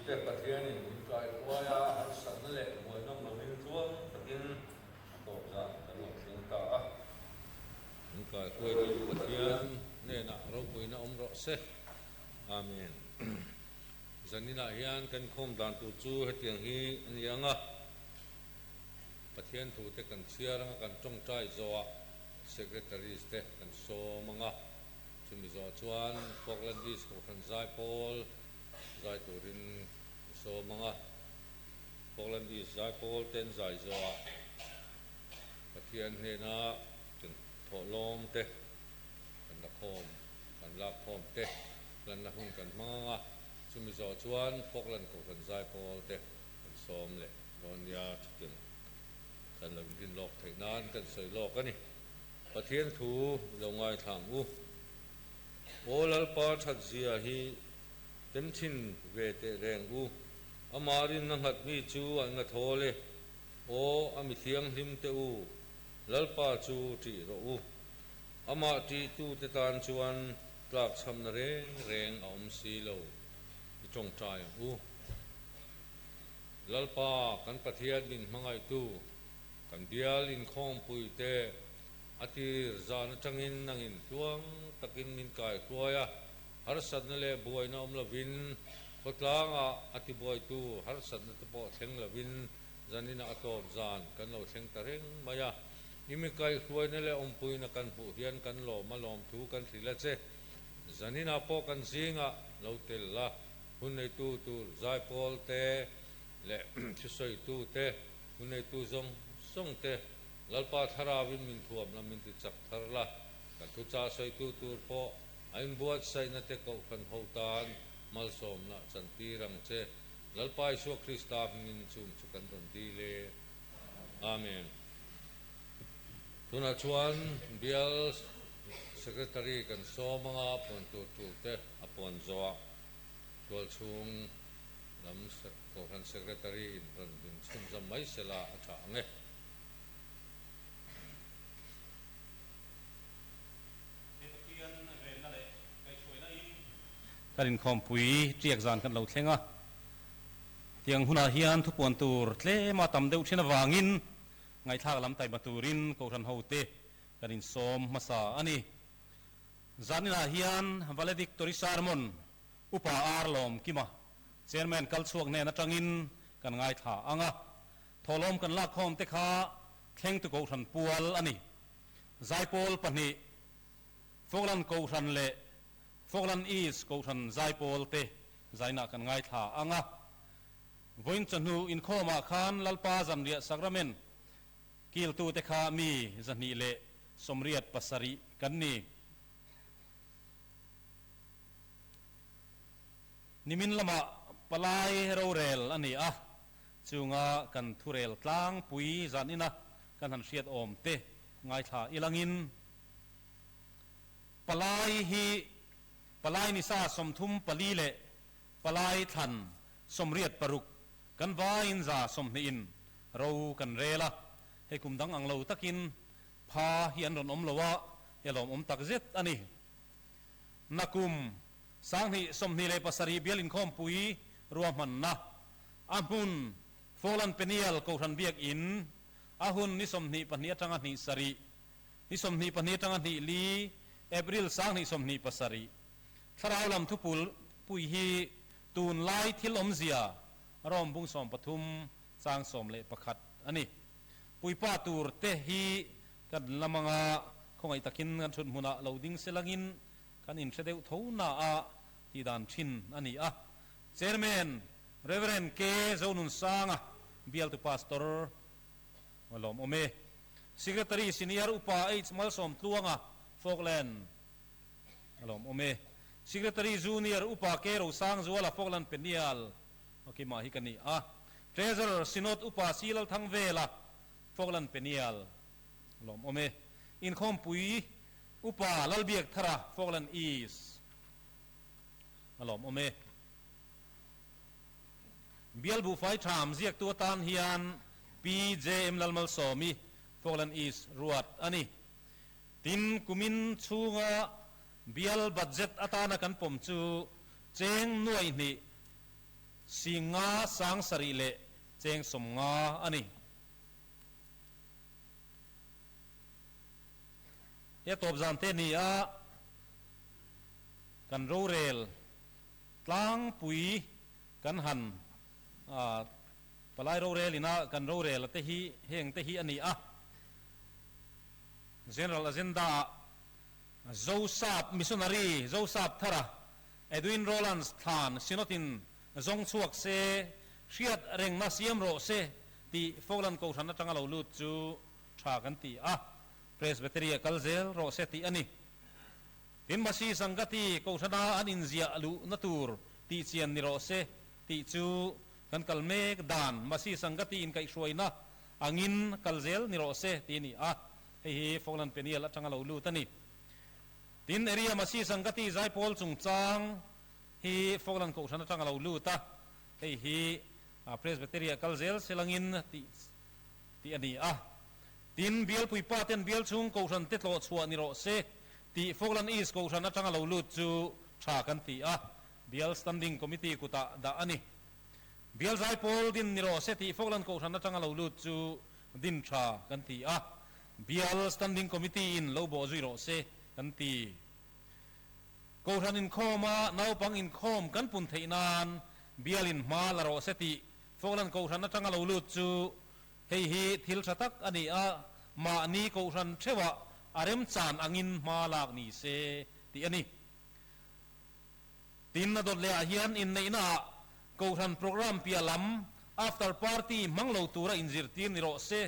te Pathianin min kaihruai a, harsatna leh buaina awm lovin tluang takin a tawp zan kan lo thleng ta a. Min kaihruaitu Pathian hnenah ropuina awm rawh se. Amen. Zaninah hian kan khawm dan tur chu hetiang hi a ni ang a, Pathian thute kan chhiar anga kan tawngtai zawhah Secretaries te kan sawm ang a, chumi zawh chuan Falkland East Kohhran Zaipawl zai turin kan sawm ang a, Falkland East Zaipawl te an zai zawhah Pathian hnena kan thawhlawm te kan la khawm, kan lak khawm te hlanna hun kan hmang ang a, chumi zawh chuan Falkland Kohhran Zaipawl te kan sawm leh dawn nia chutiang. Kan lo inrin lawk theih nan kan sawi lawk a ni. Pathian thu i lo ngaithla ang u. Aw Lalpa that zia hi tem thin ve teh reng u. Amah rinna nghat mi chu an nga thawl e. Aw a mi thianghlim te u, Lalpa chu ṭih rawh u. Amah ṭihtu te tan chuan tlakchhamna reng reng a awm si lo. I ṭawngṭai ang u. Lalpa kan Pathian min hmangaihtu, kan bial inkhawmpui te a tir zan atangin nangin tluang takin min kaihruai a, harsatna leh buaina awm lovin khawtlangah a tibuaitu harsatna te pawh thleng lovin zaninah a tawp zan kan lo thleng ta reng mai a. I mi kaihruaina leh awmpuina kan hmuh hian kan lawm a lawmthu kan hrilh a che. Zaninah pawh kan zingah lo tel la. Hun neitu tur zaipawl te leh thusawitu te, hun neitu zawng zawng te Lalpa Thlarauin min thuam la, min ti chak thar la, kan thuchah sawitu tur pawh a inbuatsaihna te Kohhran ho tan malsawmna chantir ang che. Lalpa Isua Krista hmingin chung chu kan rawn dil e. Amen. Tunah chuan Bial Secretary kan sawm anga puan tur tur te a puan zawh ah Tualchhung lam Kohhran Secretary in rawn din chhunzawm mai sela a tha ang e. He Pathian venna leh kaihhruaina in kan inkhawmpui tiak zan kan lo thleng a, tiang hunah hian thupuan tur tlema tam deuh thin avangin ngaihthlak lam taima turin Kohhran hote kan insawm hmasa a ni. Zaninah hian Valedictory Sermon Upa Ar Lawm Kima, Chairman kal chhuak hnen atangin kan ngaithla ang a. Thawhlawm kan lakkhawm te kha thlengtu Kohhran pual a ni. Zaipawl pahnih, Falkland Kohhran leh Falkland East Kohhran Zaipawl te zainah kan ngaithla ang a. Vawiin chawhnu inkhawmah khan Lalpa Zanriah Sacrament kiltute kha mi 200 leh 87 kan ni. Nimin lamah palai rorel a ni a, chunga kan thurel tlangpui zanina kan han hriat awm te ngaithla ilangin palai hi palai nisa 34 leh palai thlan 86 kan vaiin 120 in ro kan rel a, hei kum dang ang lo takin Pha hi an rawn awm lo a, he lawmawm tak zet a ni. Nakum 2027 bial inkhawmpui ruahmanna, a hmun Fallen Peniel Kohhran Biakinn, a hun ni 22 atanga hnih sarih, ni 22 atanga hnih li, April 2027. Thlarau lam thupul pui hi tunlai thil awmzia Rom bung 13 chang 11 a ni. Puipa tur te hi kan lam anga khawngaih takin kan thut hmunah lo ding se langin kan inhre deuh tho na a tih dan thin a ni a. Chairman Rev. K. Zonunsanga, Bialtu Pastor Lawm awm e. Secretary Senior Upa H. Malsawmtluanga, Falkland Lawm awm e. Secretary Junior Upa K. Rosangzuala, Falkland Penial Keimah hi ka ni a. Treasurer Synod Upa C. Lalthangvela, Falkland Penial, lawm awm e. Inkhawmpui Upa Lalbiak Thara, Falkland East, a lawm awm e. Bial Buhfai Tham ziaktu atan hian Pi JM Lalmalsawmi, Falkland East, ruat a ni. Tin, kumin chhunga bial budget atana kan pawm chu cheng nuai hnih. Singa sang sarih leh cheng 50 a ni. He tawp zan te ni a kan rorel tlangpui kan han palai rorel ina kan rorel te hi heng te hi a ni a. General Agenda ah Zosap Missionary Zosap Thara Edwin Rowlands thlan Synod-in zawng chhuak se, hriat rengna siam rawh se tih Falkland Kohhran atanga lo lut chu tha kan ti a, Presbytery-a kal zel rawh se tih a ni. Tin, Masi Sangati Kohhrana an inziah luhna tur tih chian ni rawh se tih chu kan kal mek dan Masi Sangati inkaihhruaina angin kal zel ni rawh se tih a ni a, hei hi Falkland Peniel atanga lo lut a ni. Tin, Area Masi Sangati Zaipawl chungchang hi Falkland Kohhran atang a lo lut a, hei hi Presbytery-ah kal zel selangin tih tih a ni a. Tin, Bialpui pa ten bial chhung Kohhran te tlawh chhuah ni rawh se tih Falkland East Kohhran atang a lo lut chu tha kan ti a, Bial Standing Committee kutah dah a ni. Bial Zaipawl din ni rawh se tih Falkland Kohhran atang a lo lut chu din tha kan ti a. Bial Standing Committee in lo bawh zui rawh se kan ti. Kohhran inkhawma naupang inkhawm kan pun theih nan bial in hma la rawh se tih Falkland Kohhran atanga lo lut chu hei hi thil tha tak a ni a, mahni Kohhran theuhah a remchan angin hma lak ni se tih a ni. Tin, a dawt lehah hian inneihnaah Kohhran program piah lam after party hmang lo tura inzirtir ni rawh se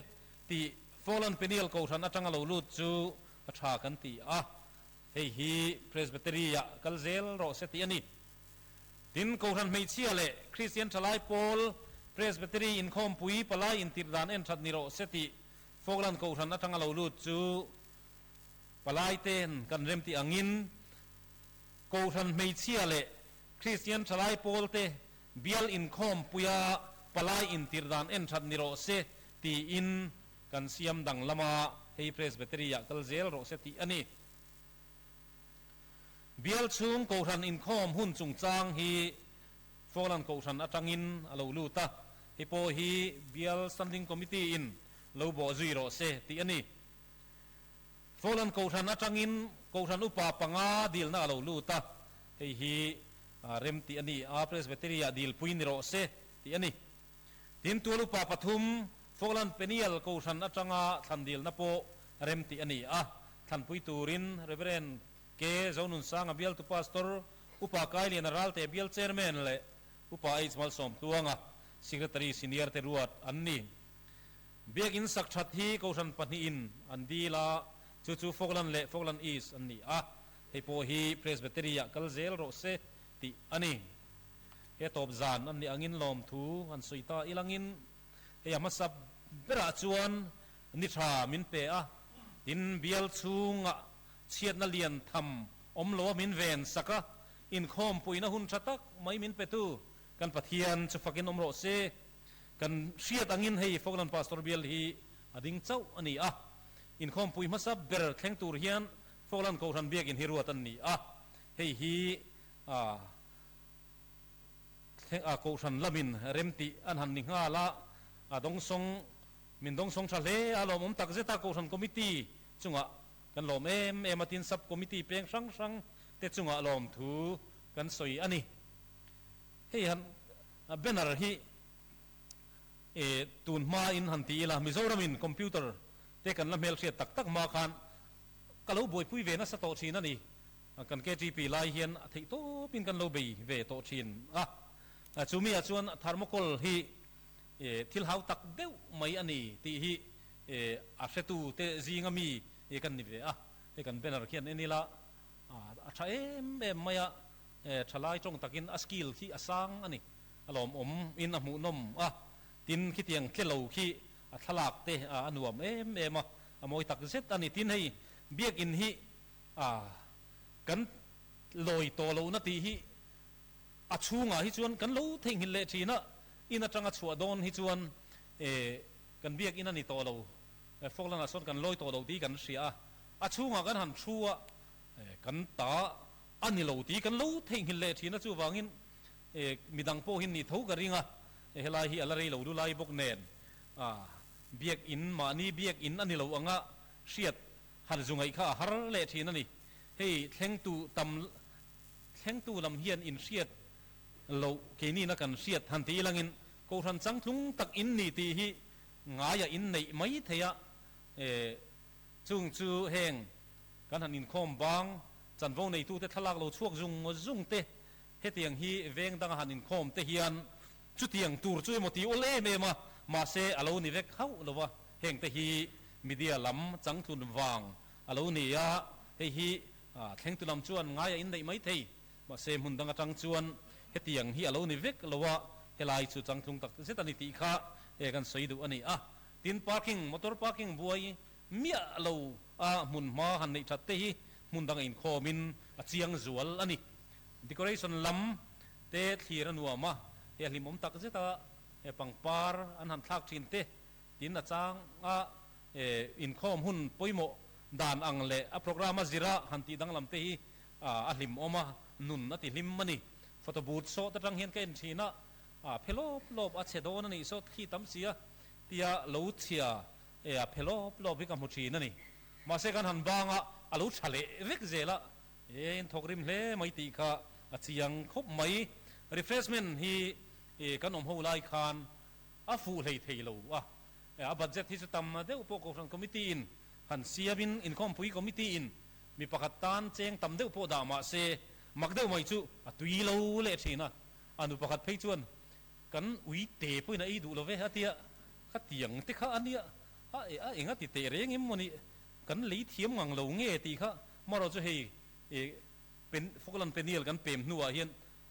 tih Fallen Peniel Kohhran atanga lo lut chu a tha kan ti a, hei hi Presbytery-ah kal zel rawh se tih a ni. Tin, Kohhran hmeichhia leh Kristian thalai pawl Presbytery inkhawmpui palai intirh dan en that ni rawh se tih Falkland Kohhran atanga lo lut chu palai ten kan rem tih angin Kohhran hmeichhia leh Kristian thalai pawlte bial inkhawmpuia palai intirh dan en that ni rawh se tiin kan siam dang lama hei Presbytery-ah kal zel rawh se tih a ni. Bial chhung Kohhran inkhawm hun chungchang hi Falkland Kohhran atangin a lo lut a, hei pawh hi Bial Standing Committee-in lo bawh zui rawh se tih a ni. Falkland Kohhran atangin Kohhran upa panga dilna a lo lut a, hei hi rem tih a ni a, Presbytery-ah dilpui ni rawh se tih a ni. Tin, tual upa pathum Falkland Peniel Kohhran atanga thlan dilna pawh rem tih a ni a. Thlanpui turin Rev. K. Zonunsanga bialtu Pastor, Upa Kailiana Ralte bial Chairman leh Upa H. Malsawmtluanga Secretary Senior te ruat an ni. Biakinn sak that hi Kohhran pahnihin an dil a, chu chu Falkland leh Falkland East an ni a. Hei pawh hi Presbytery-ah kal zel rawh se tih a ni. He tawp zan an nih angin lawmthu an sawi ta ilangin hei a hmasa berah chuan ni tha min pe a, tin bial chhungah chhiatna lian tham awm lo a min ven sak a, inkhawmpuina hun tha tak mai min petu kan Pathian chu fakin awm rawh se. Kan hriat angin hei Falkland Pastor bial hi a ding chauh a ni a, inkhawmpui hmasa ber thleng tur hian Falkland Kohhran biakin hi ruat an ni a, hei hi a. Thleng a kohhran lamin rem tih an han ni nghal a, a dawngsawng min dawngsawng tha hle a, lawmawm tak zet a kohhran committee chungah kan lawm em em a, tin sub committee peng hrang hrang te chungah lawmthu kan sawi a ni. Hei han banner hi e tun hma in han ti ila Mizoramin computer te kan la hmelhriat tak tak hma khan ka lo buaipui ve nasa tawh thin a ni. Kan KTP lai hian a theih tawpin kan lo bei ve tawh thin a, chumi ah chuan thermocol hi thil hau tak deuh mai a ni tih hi a hretu te zinga mi kan ni ve a, hei kan banner khian en ila a tha em em mai a, thalai tawng takin a skill khi a sang a ni, a lawmawm in a hmuhnawm a, tin khitiang tle lo khi a thlalak te a nuam em em a, a mawi tak zet a ni, tin hei biakin hi A, kan lawi tawh lohna tih hi a chhungah hi chuan kan lo theihnghilh leh thin a, in atanga chhuah dawn hi chuan e kan biakin a ni tawh lo, Falkland ah sawn kan lawi tawh lo tih kan hria a, a chhungah kan han thu a, kan ta a ni lo tih kan lo theihnghilh leh thin a, chuvangin E midang pawh hi ni tho ka ring a, helai hi a la rei lo lu lai bawk nen a biak in mahni biak in a ni lo anga hriat han zu ngaih kha a har leh thin a ni. Hei thlengtu tam thlengtu lam hian in hriat loh keinina kan hriat han ti ilangin Kohhran changtlung tak in ni tih hi ngaia in neih mai thei a, e chung chu heng kan han inkhawm bang chanvo neitute thlalak lo chhuak zung zung te Hetiang hi veng danga han inkhawm te hian chutiang tur chu emaw ti awl em em a, mahse a lo ni vek hauh lo va, heng te hi media lam changtlun vang a lo ni a, hei hi thlengtu lam chuan ngai a inneih mai thei, mahse hmun dang atang chuan hetiang hi a lo ni vek lo a, helai chu changtlung tak zet a ni tih kha he kan sawi duh a ni a. Tin, parking, motor parking buai miah lo a hmun hma han neih that te hi hmun danga inkhawmin a chiang zual a ni. Decoration lam te thlir a nuam a, he a hlimawm tak zet a, he pangpar an han thlak thin te tin a chang a, he inkhawm hun pawimawh dan ang leh a program a zira han tih danglam te hi a hlimawm a, nun a ti hlim a ni. Photo booth sawt atang hian ka en thin a, a phe lawp lawp a che dawn a nih sawt khi tam sia tia lo chhia e a phe lawp lawp hi ka hmu thin a ni. Mahse kan han bang a, a lo tha leh vek zel a. E in thawk rim hle mai tih kha a chiang khawp mai. Refreshment hi kan awm ho lai khan a fuh hlei thei lo a. A budget hi chu tam deuh pawh Kohhran Committee in han siam in Inkhawmpui Committee in mi pakhat tan cheng tam deuh pawh dah mah se mak deuh mai chu a tui lo leh thin a. A nu pakhat phei chuan kan ui te pawhin a ei duh lo ve a tia, kha tiang te kha a nia a a enga ti teh reng em maw ni kan lei thiam ngang lo nge tih kha Marawh chu hei ih pen Falkland Peniel kan pem hnuah hian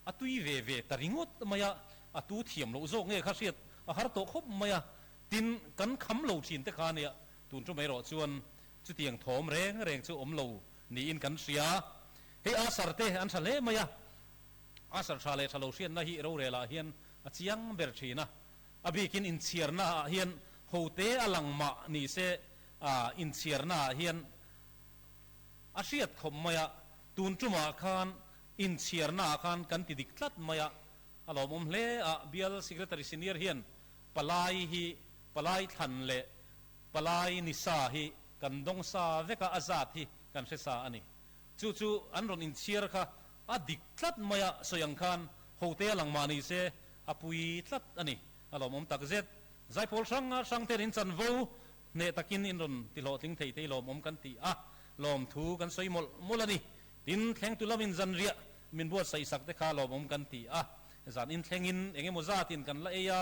a tui ve ve ta ringawt mai a, a tu thiam loh zawk nge kha hriat a har tawh khawp mai a, tin kan kham lo thin te kha ania, tun chu mai erawh chuan chutiang thawm reng reng chu awm lo niin kan hria. Hei Asar te an tha hle mai a, Asar tha leh tha lo hriatna hi rorelah hian a chiang ber thin a, a bikin inchhiarna ah hian hote a lang mah ni se inchhiarna ah hian A hriat khawp mai a, tun tumah khan inchhiarnaah khan kan ti dik tlat mai a, a lawmawm hle a, Bial Secretary Senior hian palai hi palai thlan leh palai ni sa hi kan dawng sa vek a, a zat hi kan hre sa a ni. Chu chu an rawn inchhiar kha a dik tlat mai a, sawi ang khan hote a lang mah ni se a pui tlat a ni, a lawmawm tak zet. Zaipawl hrang hrang ten in chanvo Hneh takin in rawn ti hlawhtling thei thei lawmawm kan ti a, lawmthu kan sawi mawlh mawlh a ni. Tin, thlengtu lamin zanriah min buatsaih sak te kha lawmawm kan ti a, zan in thlengin eng emaw zatin kan la ei a,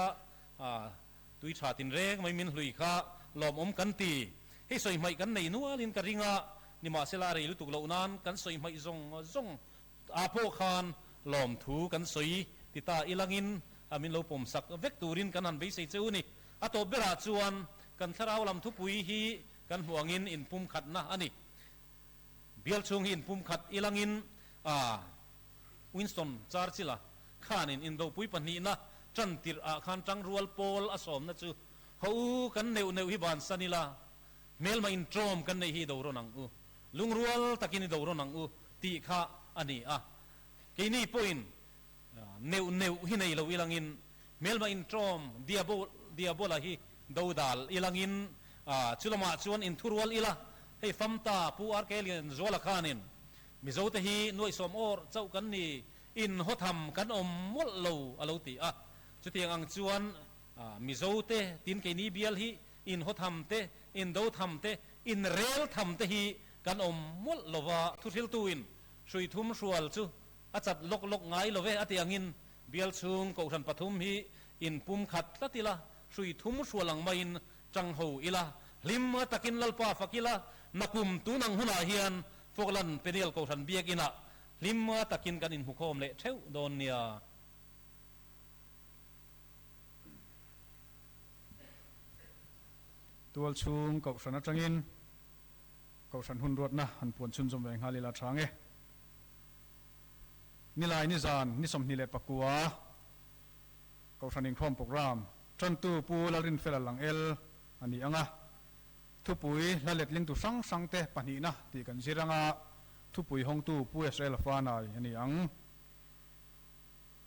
tui tha tin reng mai min hlui kha lawmawm kan ti. Hei sawi hmaih kan nei nualin ka ring a, nimahsela a rei lutuk loh nan kan sawi hmaih zawng zawng a pawh khan lawmthu kan sawi ti ta ilangin min lo pawmsak vek turin kan han beisei che u ni. A tawp berah chuan kan thlarau lam thupui hi kan hmuh angin inpumkhatna a ni. Bial chhung hi inpumkhat ilangin a Winston Churchill-a khanin indopui pahnihna tan tirh ah khan tangrual pawl a sawmna chu Haw u, kan neuh neuh hi bansan ila, hmelma intawm kan neih hi i do rawn ang u, lungrual takin i do rawn ang u tih kha a ni a. Keini pawhin neuh neuh hi nei lo ilangin Hmelma intawm Diabola hi dodal ilangin chulamah chuan inthurual ila, hei famta Pu RK Lianzuala khanin Mizote hi nuaihsawm awr chauh kan ni, inhawtham kan awm mawlh lo a lo ti a. Chutiang ang chuan Mizote tin keini bial hi inhawtham te, indotham te, inreltham te hi kan awm mawlh lo va, thuhriltuin hruithum hrual chu a chat lawk lawk ngai lo ve a ti angin Bial chhung Kohhran pathum hi in pum khat tlat ila, hrui thum hrual ang maiin chang ho ila, hlim takin Lalpa fak ila, nakum tun ang hunah hian Falkland Peniel Kohhran Biakinah hlim takin kan inhmukhawm leh theuh dawn nia. Tual chhung Kohhran atangin Kohhran hun ruatna han puan chhunzawm ve nghal ila tha nge. Nilai nizan ni 29 Kohhran Inkhawm Programme tantu Pu Lalrinfela Langel a ni ang a, thupui hla letlingtu hrang hrangte pahnihna tih kan zir ang a, thupui hawngtu Pu Israel Fanai a ni ang.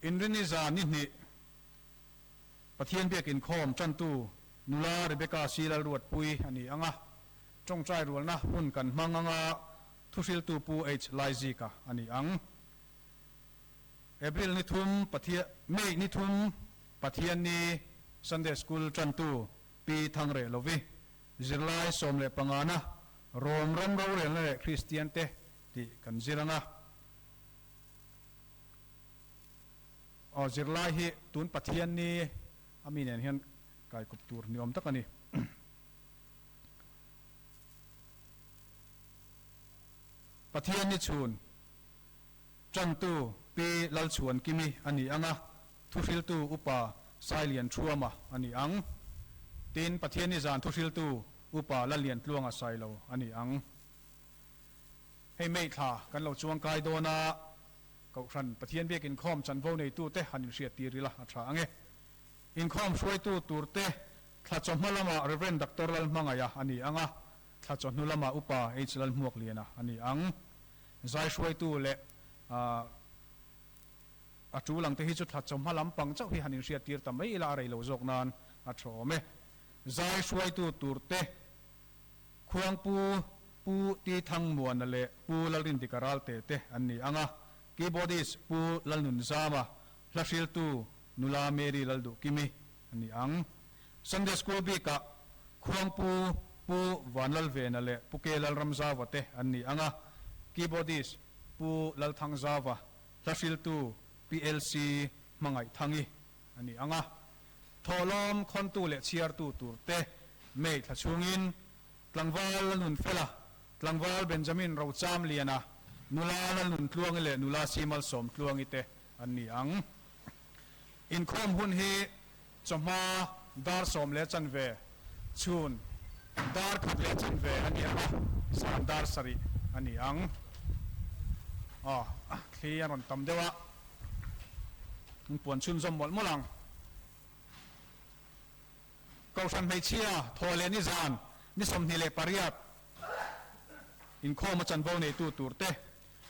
Inrini zan ni hnih Pathian biak inkhawm tantu nula Rebecca C Lalruatpui a ni ang a, tawngtai rualna hun kan hmang anga thuhriltu Pu H Laizika a ni ang. April ni thum Pathian May ni thum Pathianni Sunday School tantu Pi Thangreh Lovi zirlai 15 na Rom ram rorelna leh Kristian te tih kan zir anga. Aw zirlai hi tun Pathianni a mi nen hian kaikup tur ni awm tak a ni. Pathianni chhun tantu Pi Lalchhuan Kimi a ni anga, thuhriltu Upa Sailian Thuama a ni ang. Tin, Pathianni zan thuhriltu Upa Lallian Tluanga Sailo a ni ang. Hei May thla kan lo chuang kai dawn a, Kohhran Pathian biak inkhawm chanvo neitute han inhriattir ila a tha ang e. Inkhawm hruaitu turte thla chawhma lamah Rev. Doctor Lalhmangaia a ni ang a, thla chawhnu lamah Upa H. Lalhmuakliana a ni ang. Zai hruaitu leh a tul ang te hi chu thla chawhma lampang chauh hi han inhriattir ta mai ila a rei lo zawk nan a tha awm e. Zai hruaitu turte Khuangpu Pu Ti Thangmuana leh Pu Lalrindika Ralte te an ni ang a, Keyboardist Pu Lalnunzama, Hlahriltu Nula Mary Lalduhkimi a ni ang. Sunday School bikah Khuangpu Pu Vanlalvena leh Pu Ke Lalramzava te an ni ang a, Keyboardist Pu Lalthangzava, Hlahriltu PLC Hmangaih-Thangi a ni ang a. Thawhlawm khawntu leh chhiartu turte May thla chhungin Tlangval Lalnunfela, Tlangval Benjamin Rochamliana, Nula Lalnuntluangi leh Nula Simalsawmtluangi te an ni ang. Inkhawm hun hi chawhma dar 10:15, chhun dar 1:15 a ni ang a, zan dar 7 a ni ang. Aw, thli a rawn tam deuh a, an puan chhunzawm mawlh mawlh ang. Kohhran hmeichhia thaw leh nizan ni 28 inkhawm a chanvo neitu turte,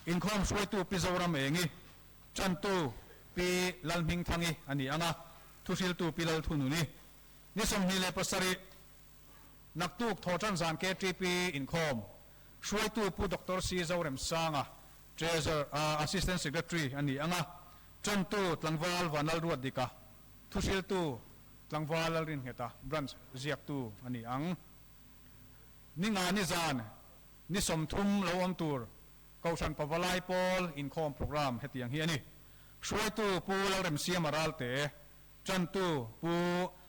inkhawm hruaitu Pi Zoram Engi, tantu Pi Lalhmingthangi a ni ang a, thuhriltu Pi Lalthununi. Ni 27 naktuk thaw tan zan KTP inkhawm hruaitu Pu Doctor C Zoremsanga, Treasurer, Assistant Secretary a ni ang a, tantu Tlangval Vanlalruatdika, Thuhriltu Tlangval Lalringheta Branch ziaktu a ni ang. Ni nga ni zan ni 30 lo awm tur Kohhran Pavalai Pawl inkhawm program hetiang hi a ni. Hruaitu Pu Lalremsiama Ralte, Tantu Pu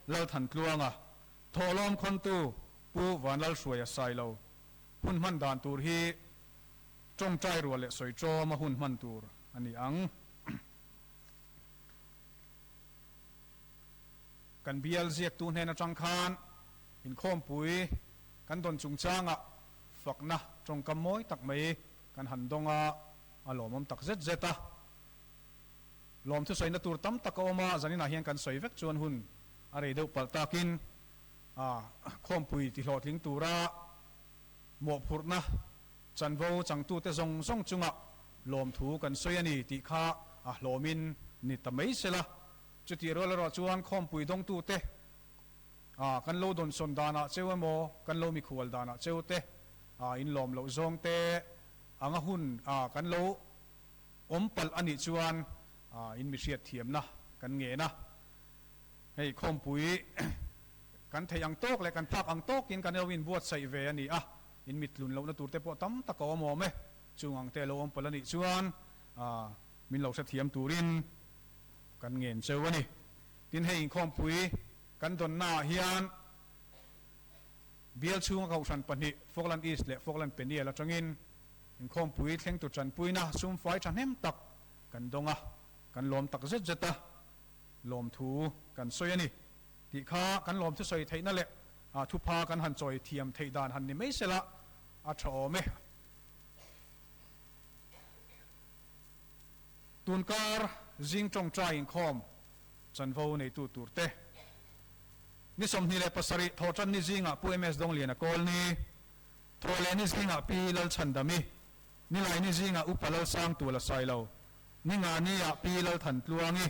Lalthantluanga, Thawhlawm khawntu Pu Vanlalhruaia Sailo. Hun hman dan tur hi tawngtai rual leh sawi tlawm a hun hman tur a ni ang. Kan bial ziaktu hnen atang khan inkhawmpui kan dawn chungchangah fakna tawngkam mawi tak mai kan han dawng a, a lawmawm tak zet zet a. Lawm thusawina tur tam tak a awm a, zaninah hian kan sawi vek chuan hun a rei deuh palh takin a khawmpui tihlawhtling tura mawhphurhna chanvo changtute zawng zawng chungah lawmthu kan sawi a ni tih kha a hlawmin ni ta mai sela. Chutih rual erawh chuan khawmpui dawngtute a kan lo dawnsawn danah cheu emaw, kan lo mikhual danah cheu te, a inlawm loh zawng te anga hun a kan lo awm palh a nih chuan a in mihriat thiamna kan ngen a. Hei khawmpui kan theih ang tawk leh kan phak ang tawkin kan lo inbuatsaih ve a ni a, in mittlun lohna tur te pawh tam tak a awm awm e. Chung ang te lo awm palh a nih chuan a min lo hrethiam turin kan ngen cheu a ni. Tin, hei inkhawmpui kan dawnnaah hian bial chhunga kohhran pahnih, Falkland East leh Falkland Peniel atangin inkhawmpui thlengtu tanpuina sumfai thahnem tak kan dawng a, kan lawm tak zet zet a, lawmthu kan sawi a ni tih kha kan lawmthu sawi theihna leh thupha kan han chawi thiam theih dan han ni mai sela a tha awm e. Tunkar zing tawngtai inkhawm chanvo neitu turte ni 27 thawhtan ni zingah Pu MS Dawngliana kawl ni, Thawhleh ni zingah Pi Lalchhandami, Nilai ni zingah Upa Lalsang Tuala Sailo. Ningani-ah Pi Lalthantluangi,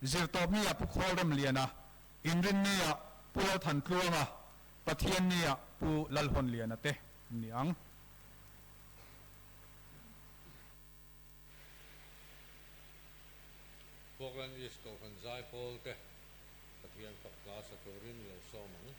Zirtawpni-ah Pu Khawlremliana, Inrinni-ah Pu Lalthantluanga, Pathianni-ah Pu Lalhawnliana te an ni ang. Falkland East Kohhran Zaipawl te Pathian fak hla sa turin lo sawm ang.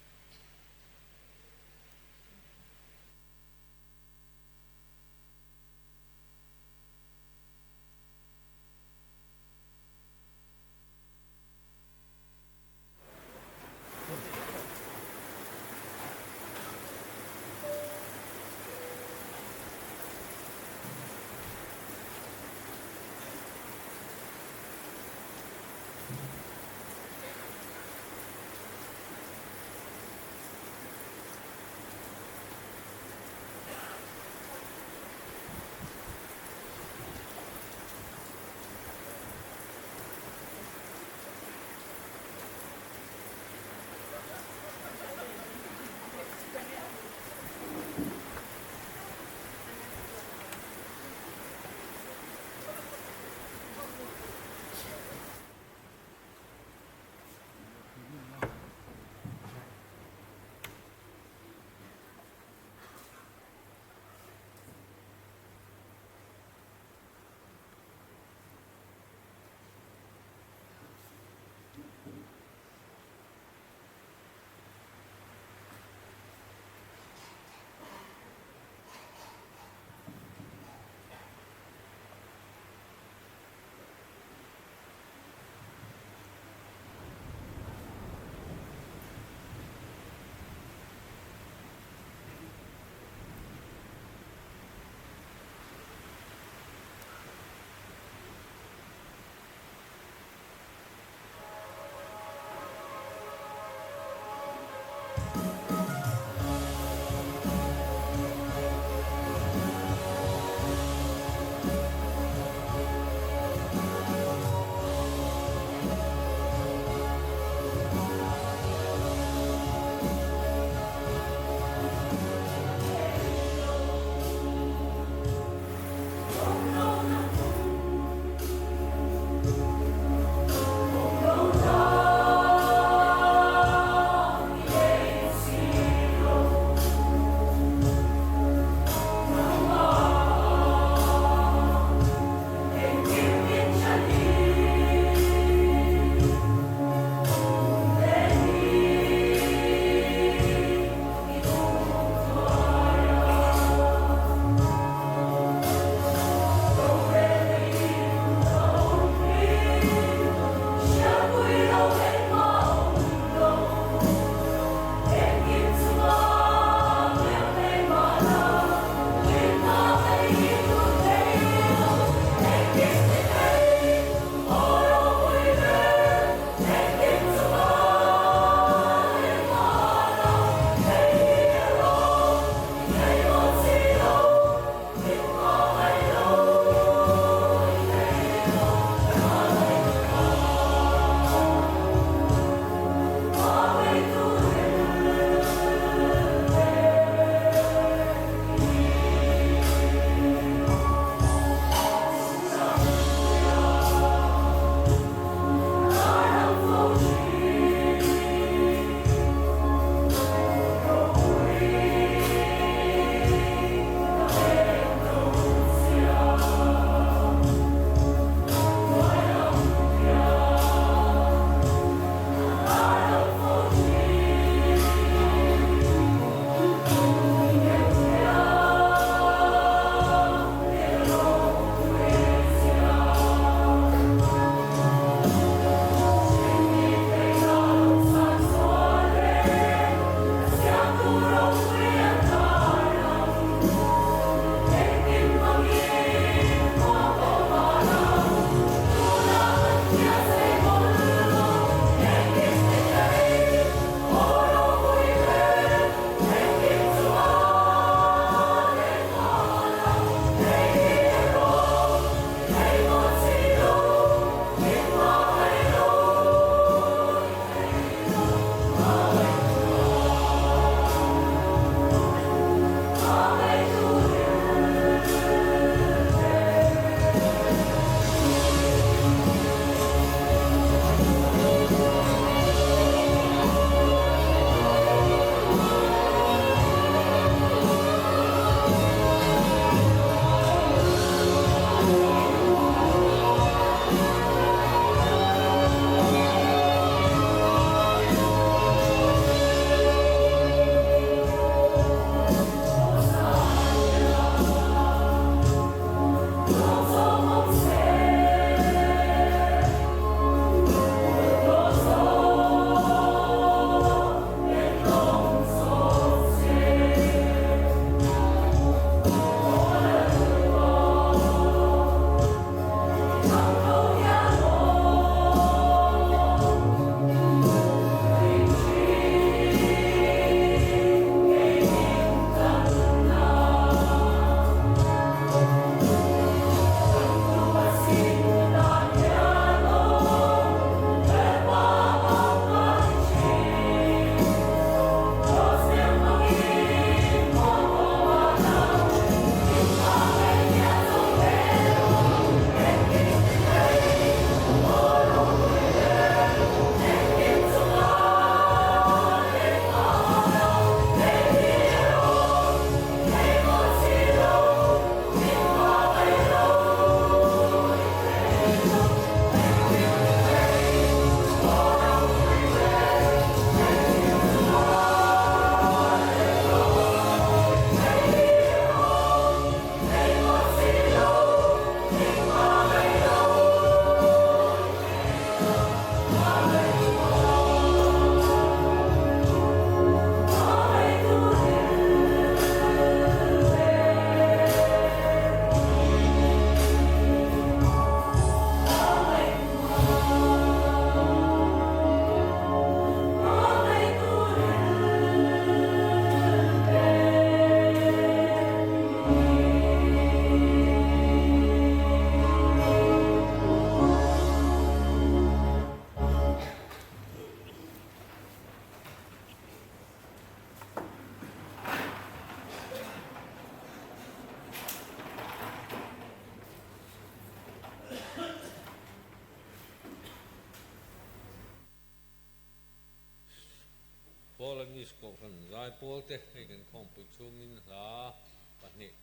Falkland East Kohhran Zaipawl te hei kan khawmpui chhungin hla pahnih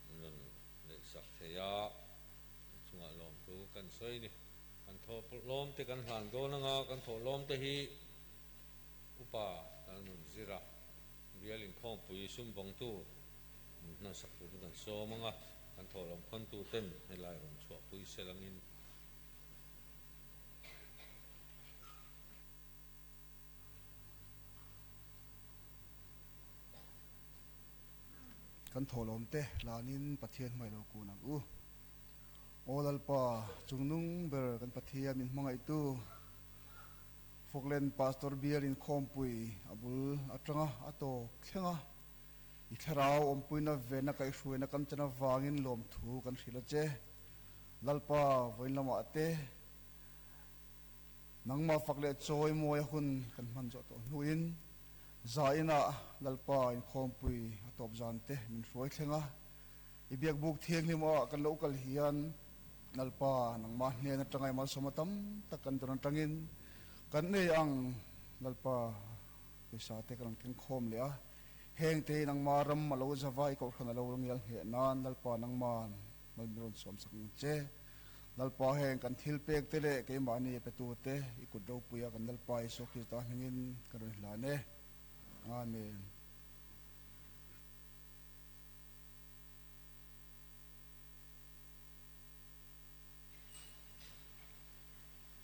an rawn neihsak thei a, an chungah lawmthu kan sawi a ni. Kan thawhlawm te kan hlan dawn anga kan thawhlawm te hi upa kan rawn zir a, bial inkhawmpui sum vawngtu an hnasak turin kan sawm anga kan thawhlawm khawntu ten helai rawn chhuahpui sel angin. Kan thawhlawm te lanin Pathian hmai lo kun ang u. Aw Lalpa, chungnung ber kan Pathian min hmangaihtu, Falkland Pastor Bial inkhawmpui a bul atanga a tawp thleng a, i thlarau awmpuina vena kaihhruaina kan chan avangin lawmthu kan hrilh a che. Lalpa, vawiin lamah te nangmah fak leh chawi mawi a hun kan hman zawh tawh hnuin zainah Lalpa inkhawmpui a tawp zan te min hruai thleng a. I biakbuk thianghlim ah kan lo kal hian Lalpa nangmah hnen atanga i malsawm a tam tak kan dawn atangin kan nei ang Lalpa pawisa te kan rawn keng khawm leh a, heng te hi nangmah ram a lo zava i kohhran a lo ngial ngheh nan Lalpa nangman mal min rawn sawm sak ang che. Lalpa heng kan thil pek te leh keimahni petu te i kut ropui a kan Lalpa Isua Krista hmingin ka rawn hlan e. Amen.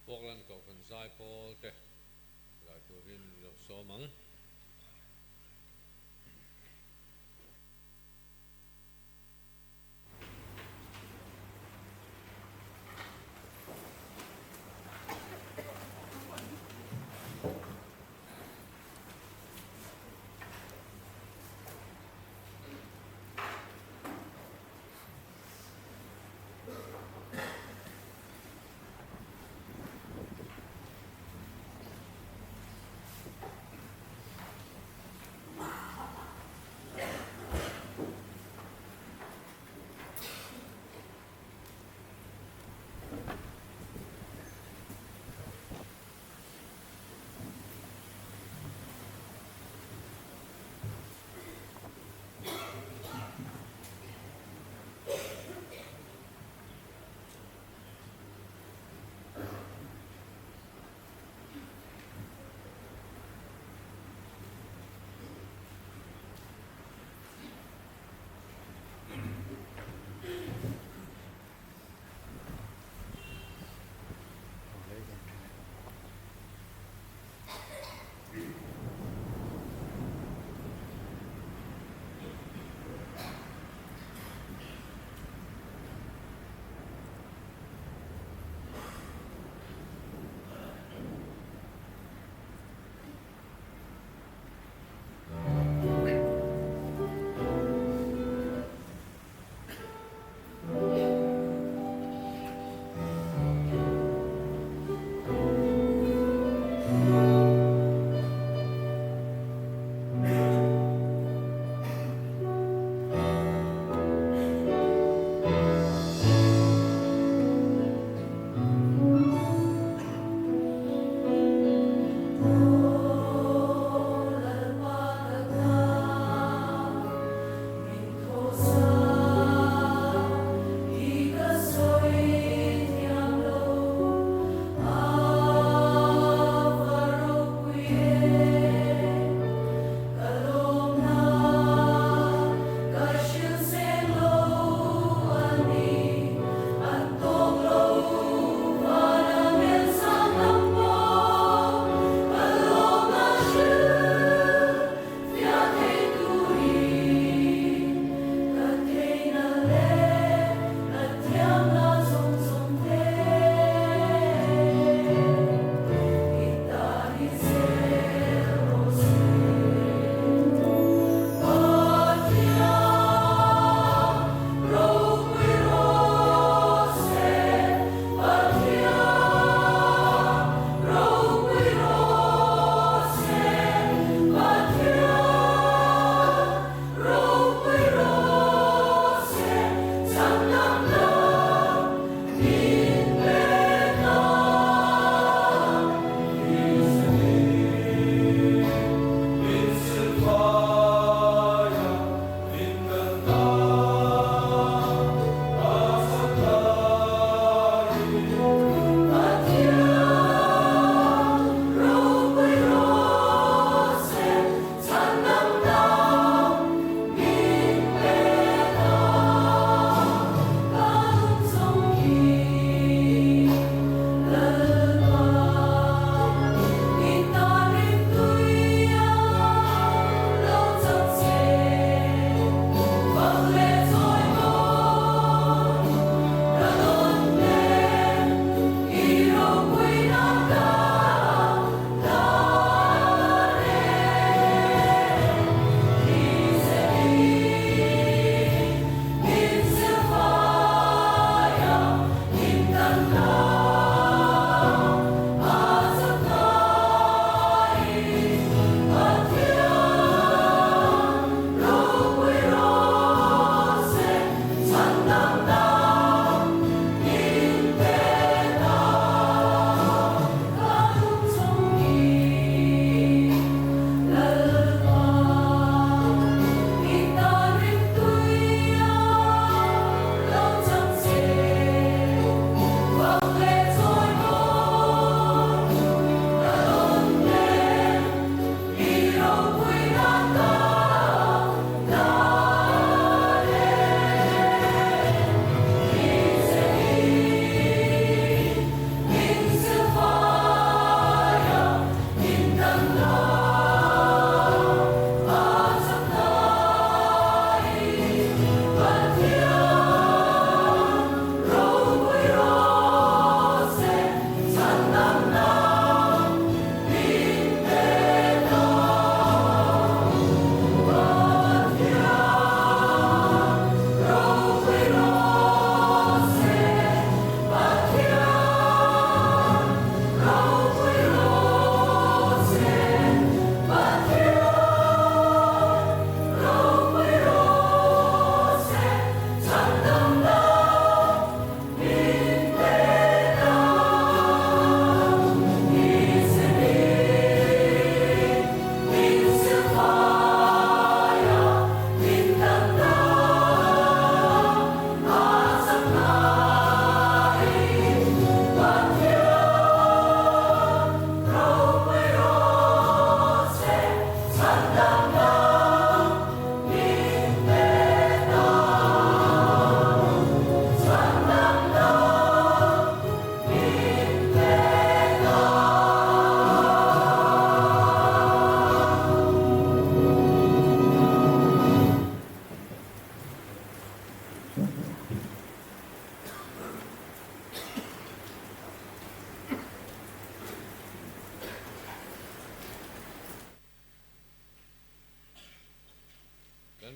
Falkland Kohhran Zaipawl te zai turin i lo sawm ang.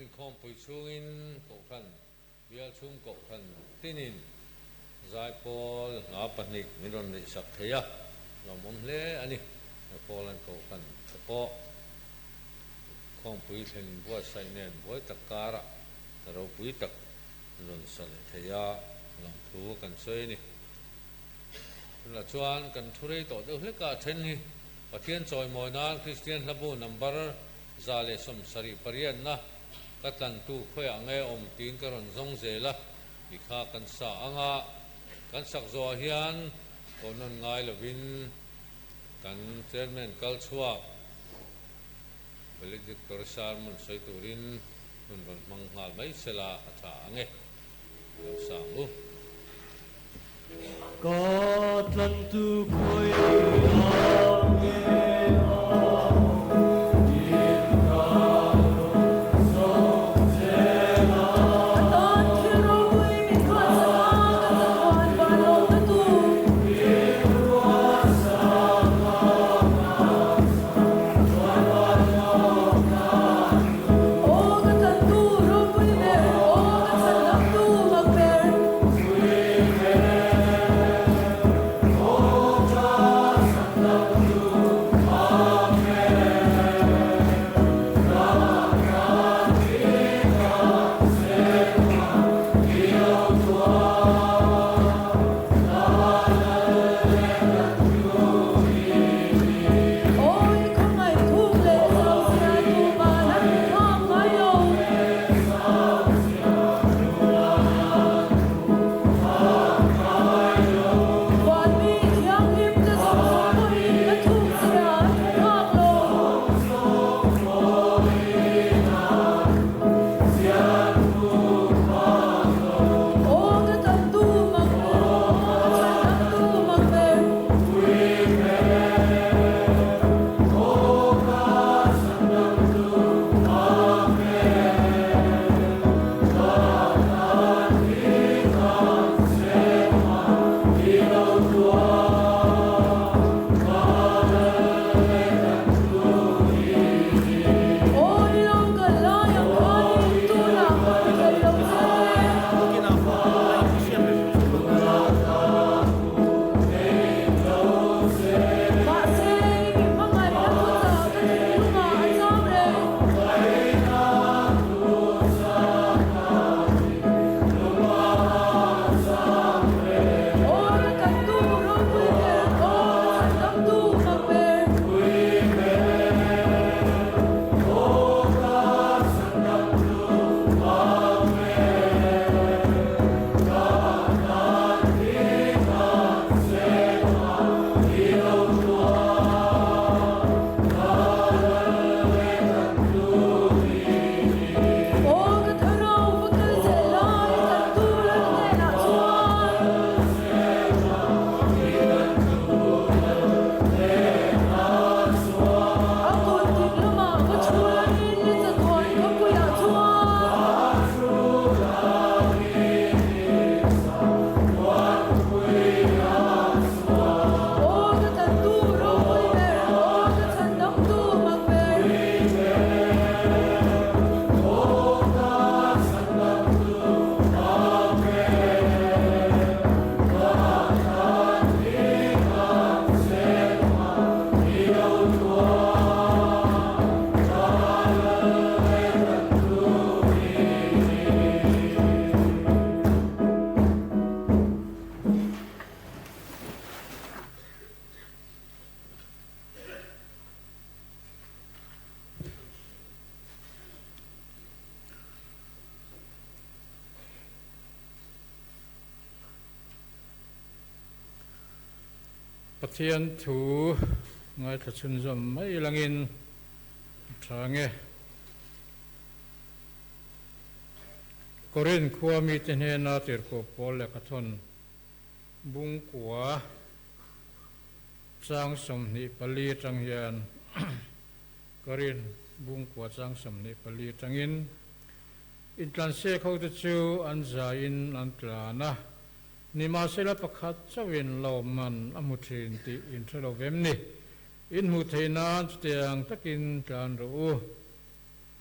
inkhawmpui chhungin Kohhran, Bial chhung Kohhran tinin Zaipawl hla pahnih min rawn neihsak thei a, lawmawm hle a ni. Zaipawl an Kohhran te pawh khawmpui thlen buatsaih nen buai tak karah ropui tak an rawn sa leh thei a, lawmthu kan sawi a ni. Tunah chuan kan thu rei tawh deuh hlek a, a then hi Pathian chawimawi nan Kristian hlabu number 178 na ka tlantu khawiah nge awm tiin ka rawn zawng zel a tih kha kan sa ang a, kan sak zawhah hian kawhnawn ngai lovin kan Chairman kal chhuak Valedictory Sermon sawi turin hun rawn hmang nghal mai sela a tha ang e. Lo sang u. Ka tlantu khawi ah nge a awm in ka rawn zawng zel a. Ka tan thil ropui min ruatsak a, ka chatuan van lawmna tu. In ruatsak a ngaisak chuan van lawmna tu. Aw ka tlantu ropui ber, aw ka chhandamtu mak ber. Awi khawngaih thuk leh zau zia tumah an hmu phak ngai lo. Van mi thianghlim te zawng zawng pawhin ka thuk zia an hmu phak lo. Aw ka tantu mak ber, aw ka chhandamtu mak ber. Aw i lo kal lai ang khanin tunah ka hmu thei lo che. Mahse i mi hmangaihna thuchah ka thinlungah a cham reng. Aw ka tantu ropui ber, aw ka chhandamtu mak ber. Aw ka tharo va kal zel lai tantu lal hnenah chuan. A kut dik lamah va chhulanin ni chatuan khawpuiah chuan. Aw ka tlantu ropui ber, aw ka chhandamtu mak ber. Pathian thu ngaithla chhunzawm mai langin a tha nge. Korinth khua mite hnena tirhkoh pawl lehkhathawn bungkua chang 24 atang hian Korinth bungkua chang 24 atangin intlansek hote chu an zaiin an tlan a, nimahsela pakhat chauhin lawmman a hmu thin tih inhre lo vem ni. In hmuh theih nan chutiang takin tlan rawh u.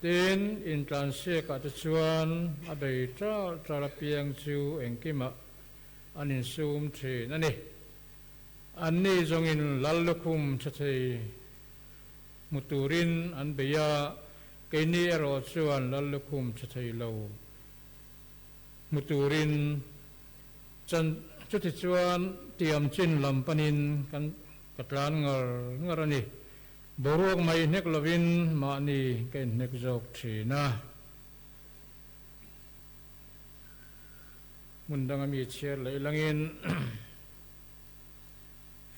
Tin, intlansiakah te chuan a bei ṭal ṭal apiang chu engkimah an insum ṭhin a ni. Anni zawngin lal lukhum ṭha thei hmu turin an bei a, keini erawh chuan lal lukhum ṭha thei lo hmu turin chan chuti chuan tiam chin lam panin kan ka tlan ngar ngar a ni. Boruak mai hnek lovin mahni ka inhnek zawk thin a. Hmun danga mi chhiar leh langin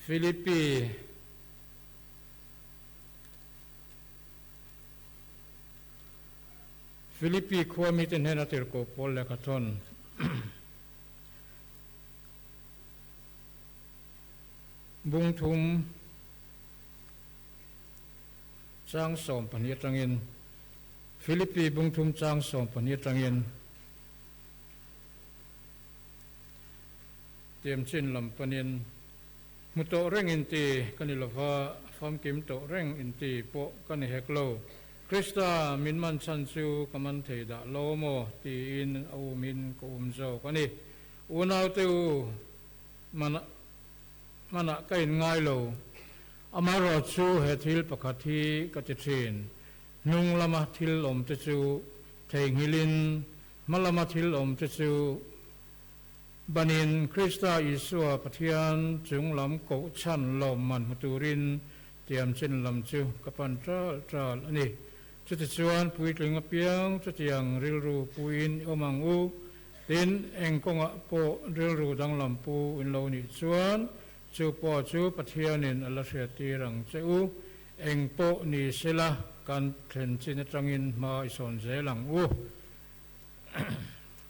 Philippi Philippi khua mite hnena tirhkoh pawl lehkha thawn bung thum Chang 12 atangin, Philippi bung thum chang 12 atangin tiam chin lam panin hmu tawh reng inti ka ni lova, famkim tawh reng inti pawh ka ni hek lo. Krista min man chhan chu ka man thei dah lo maw tiin a umin ka um zawk a ni. Unaute u, mana Hmanah ka inngai lo. Amaherawh chu he thil pakhat hi ka ti thin. Hnung lama thil awm te chu theihnghilhin, hma lama thil awm te chu banin Krista Isua Pathian chung lam koh chhan lawmman hmu turin tiam chin lam chu ka pan ṭal ṭal a ni. Chutichuan puitling apiang chutiang rilru puiin i awm ang u. Tin, eng kawngah pawh rilru danglam pu in lo nih chuan chu pawh chu Pathianin a la hriattir ang che u. Eng pawh ni sela kan thlen chin atangin hma i sawn zel ang u.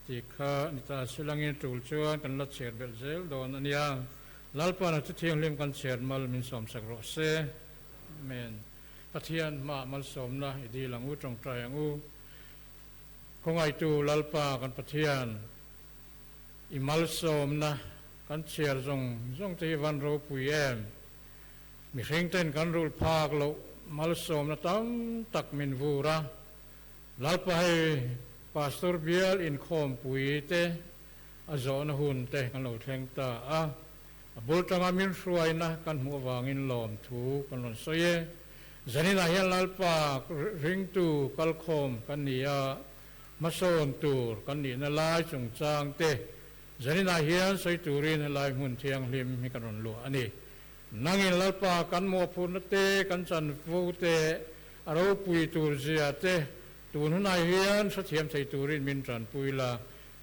Tih kha ni ta silangin tul chuan kan la chhiar belh zel dawn a nia. Lalpana chu thianghlim kan chhiar mal min sawmsak rawh se. Amen. Pathian hmaah malsawmna i dil ang u, tawngtai ang u. Khawngaihtu Lalpa kan Pathian, i malsawmna kan chhiar zawng zawng te hi van ropui em? Mihring ten kan rulh phak loh malsawmna tam tak min vur a. Lalpa hei Pastor bial inkhawmpui te a zawhna hun te kan lo thleng ta a. A bul tanga min hruaina kan hmuh avangin lawmthu kan rawn sawi e. Zaninah hian Lalpa ringtu kalkhawm kan ni a, hmasawn tur kan nihna lai chungchang te zaninah hian sawi turin helai hmun thianghlim hi kan rawn luah a ni. Nangin Lalpa kan mawhphurhna te, kan chanvo te, a ropui tur zia te tun hunah hian hrethiam thei turin min tanpui la.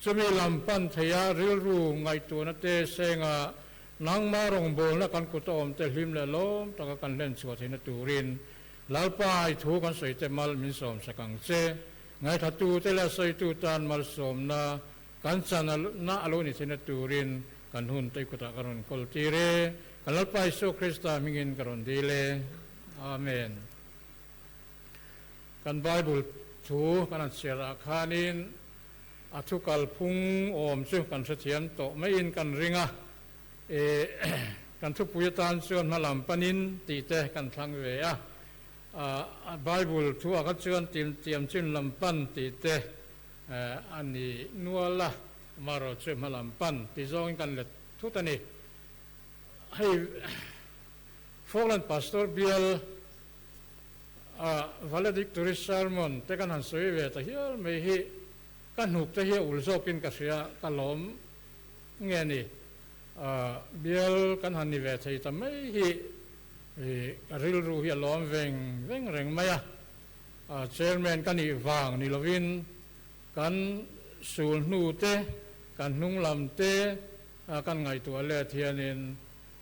Chumi lam pan theia rilru ngaihtuahna te senga Nangmah rawngbawlna kan kut a awm te hlim leh lawm taka kan hlen chhuah theihna turin Lalpa i thu kan sawi te mal min sawm sak ang che. Ngaithla te leh sawitu tan malsawmna kan chan na a lo ni theihna turin kan hun te i kutah ka rawn kawl tir e. Kan Lalpa Isua Krista hmingin ka rawn dil e. Amen. Kan Bible thu kan han chhiar ah khanin A thu kalphung awm chu kan hrethiam tawh maiin kan ring a, e kan thupui atan chuan hma lam panin tih te kan thlang ve a, a Bible thu ah kha chuan tiam chin lam pan tih te a ni nual a, amaherawh chu hma lam pan ti zawngin kan let thut a ni. Hei Falkland Pastor bial a valedictory sermon te kan han sawi ve ta hial mai hi ka hnuk te hi a ul zawkin ka hria, ka lawm nge ni? Bial kan han ni ve thei ta mai hi ka rilru hi a lawm veng veng reng mai a, chairman ka nih vang ni lovin kan sul hnu te, kan hnung lam te kan ngaihtuah let hianin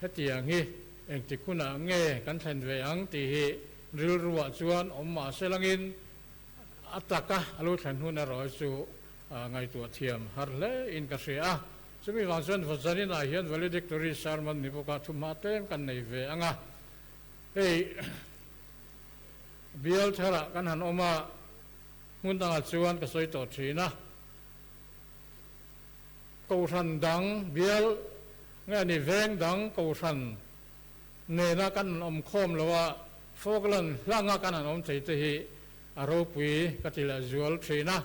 Hetiang hi engtik hunah nge kan thlen ve ang tih hi rilruah chuan awm mah se langin a taka a lo thlen hun erawh hi chu ngaihtuah thiam har hle in ka hria a. Chumi vang chuan Vazaninah hian valedictory sermon ni bawka thuhma tlem kan nei ve ang a. Hei bial tharah kan han awm a, hmun dangah chuan ka sawi tawh thin a. Kohhran dang bial nge ni veng dang kohhran nena kan han awm khawm lo a, Falkland hlanga kan han awm thei te hi. a ropui ka ti lehzual thin a.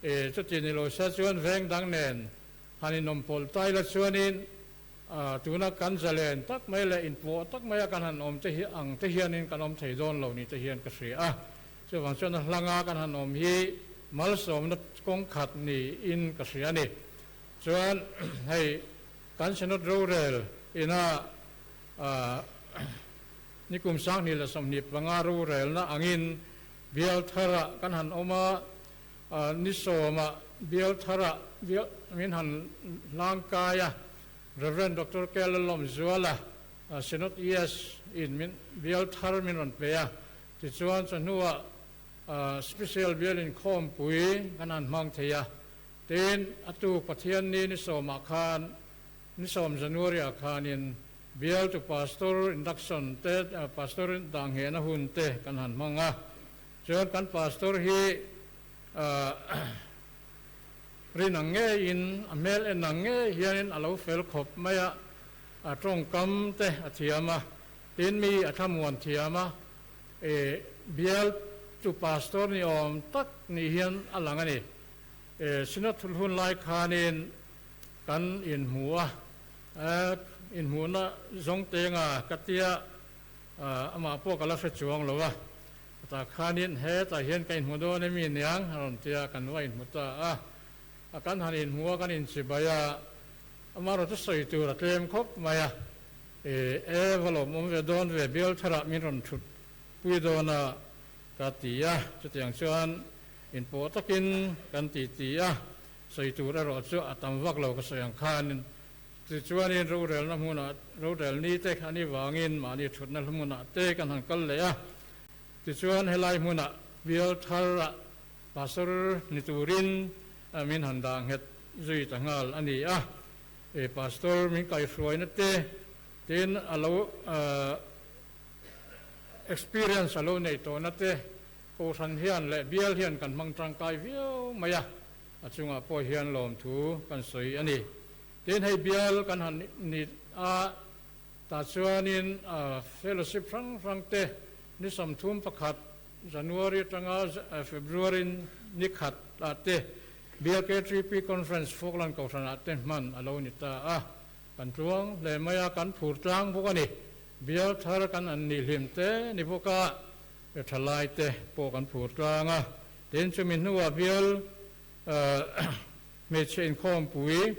E, chuti ni lo se chuan veng dang nen han inawm pawlh ta ila chuanin tuna kan zalen tak mai leh inpawh tak maia kan han awm te hi ang te hianin kan awm thei dawn lo ni te hian ka hria a. Chuvang chuan a hlanga kan han awm hi malsawmna kawng khat niin ka hria a ni. Chuan hei kan Synod rorel ina nikum 2025 rorelna angin bial tharah kan han awm a, ni sawmah bial tharah bial min han hlangkai a, Rev. Doctor K. Lalawmzuala Synod ES in min bial thar min rawn pe a. Tichuan chawhnuah Special bial inkhawmpui kan han hmang thei a, tin a tu Pathianni ni sawmah khan, ni sawm January-ah khanin bial tu Pastor induction te, Pastor dahnghehna hun te kan han hmang a. Chuan kan Pastor hi rin ang ngeiin, a hmel en ang ngei hianin a lo fel khawp mai a, a tawngkam te a thiam a. Tin mi a thlamuan thiam a, e bial chu pastor ni awm tak ni hian a lang a ni. E Synod thul hun lai khanin kan inhmu a, e inhmuhna zawng tenga ka tia amah pawh ka la hre chuang lo a, tah khanin hetah hian ka inhmu dawn emi niang a rawn tia kan va inhmu ta a, a kan han inhmu a kan inchibai a, amaherawhchu sawi tur a tlem khawp mai a. E, e, va lawm awm ve dawn ve, bial tharah min rawn thut pui dawn a, ka ti a. Chutiang chuan inpawh takin kan ti ti a, sawi tur erawh chu a tam vak lo ka sawi ang khanin. Tichuanin rorelna hmunah, rorel ni te a ni vangin mahni thutna hmunah te kan han kal leh a. Tichuan helai hmunah bial tharah pastor ni turin min han dah nghet zui ta nghal a ni a. E Pastor min kaihruaina te tin a lo experience a lo nei tawhna te Kohhran hian leh bial hian kan hmang tangkai viau mai a, a chungah pawh hian lawmthu kan sawi a ni. Tin hei bial kan han ni a tah chuanin fellowship hrang hrang te ni 31 January atanga February ni khat ah te BLK3P Conference Falkland Kohhranah te hman a lo ni ta a, kan tluang hle mai a, kan phur tlang bawk a ni. Bial thar kan an nih hlim te ni bawk a, thalai te pawh kan phur tlang a. Tin, chumi hnuah bial hmeichhe inkhawmpui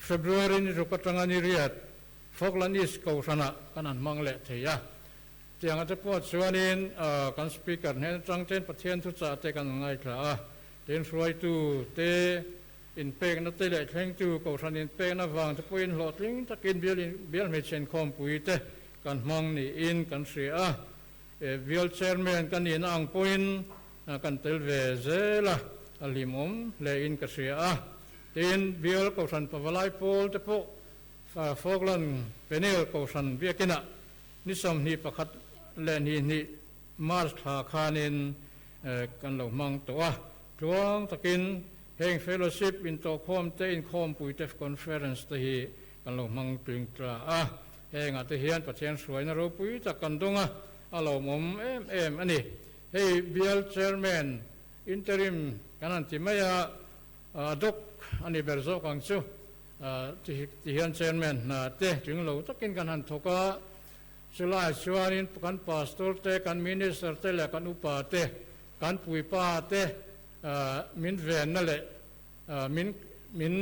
February ni ruk atanga ni riat Falkland East Kohhranah kan han hmang leh thei a. Tiang ate pawh chuanin kan Speaker hnen atang ten Pathian thuchah te kan ngaithla a, tin hruaitu te inpekna te leh thlengtu Kohhran inpekna vang te pawhin hlawhtling takin bial bial hmeichhe inkhawmpui te kan hmang niin kan hria a, bial Chairman ka nihna ang pawhin kan tel ve zel a, a hlimawm hlein ka hria a, tin bial Kohhran Pavalai pawl te pawh Falkland Peniel Kohhran biakinah Ni 21 leh ni hnih March thla khanin kan lo hmang tawh a, tluang takin heng fellowship intawhkhawm te inkhawmpui te conference te hi kan lo hmang tling tla a, hengah te hian Pathian hruaina ropui tak kan dawng a, a lawmawm em em a ni. Hei bial chairman interim kan han ti mai a, a dawk a ni ber zawk ang chu. Ti hian chairman hna te tling lo takin kan han thawk a, chulaiah chuanin kan pastor te, kan minister te leh kan upa te, kan puipa te min venna leh min min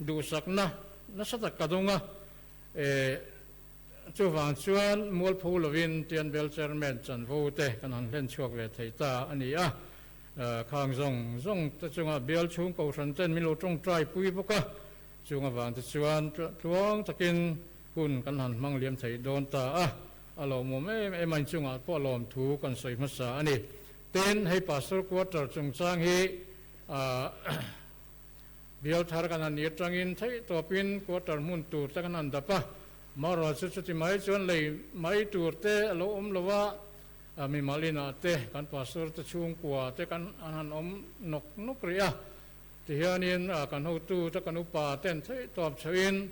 duhsakna nasa tak ka dawng a, chuvang chuan mualpho lovin Tianbel chairman chanvo te kan han hlen chhuak ve thei ta a ni a. Khang zawng zawng te chunga bial chhung kohhran ten min lo tawngtai pui bawk a, chung avang te chuan tluang takin hun kan han hmang liam thei dawn ta a, a lawmawm em em a, inchungah pawh lawmthu kan sawi hmasa a ni. Tin, hei Pastor Quarter chungchang hi bial thar kan han ni atangin theih tawpin quarter hmun tur te kan han dap a, marawh chu chuti mai chuan lei mai tur te a lo awm lo a, Mimal inah te kan pastor te chhungkua te kan an han awm nawk nawk rih a, tihianin kan hotu te kan upa ten theih tawp chhoin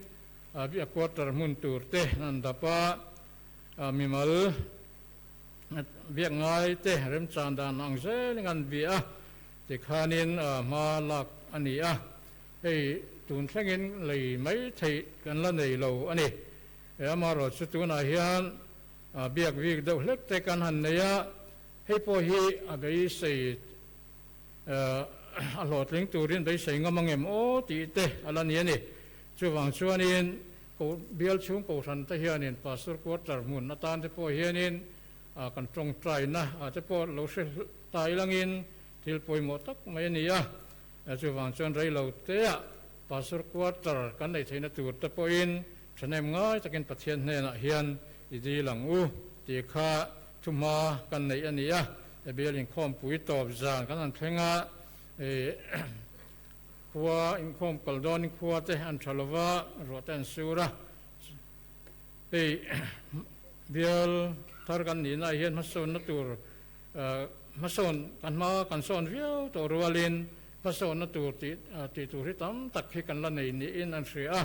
a quarter hmun tur te an han dap a, mimal Biak ngai te remchan dan ang zelin an bia a, tikhanin hma lak a ni a, hei tun thlengin lei mai theih kan la nei lo a ni. Amaherawhchu tunah hian biak bik deuh hlek te kan han nei a, hei pawh hi a beisei a hlawhtling turin beisei ngam angem aw tih te a la ni a ni. Chuvang chuanin Ko bial chhung kohhran te hianin Pastor Quarter hmun atan te pawh hianin kan tawngtaina ah te pawh lo hre ta ilangin thil pawimawh tak mai a ni a. Chuvang chuan reilo teah Pastor Quarter kan neih theihna tur te pawhin thahnem ngai takin Pathian hnenah hian i dil ang u tih kha thuhma kan neih a ni a. Bial inkhawmpui tawp zan kan han thleng a. Khua inkhawm kal dawnin khua te an tha lo va, ruah te an sur a. Hei bial thar kan nihna ah hian hmasawnna tur hmasawn kan hma kan sawn viau tawh rualin hmasawnna tur tih tih tur hi tam tak hi kan la nei niin an hria a.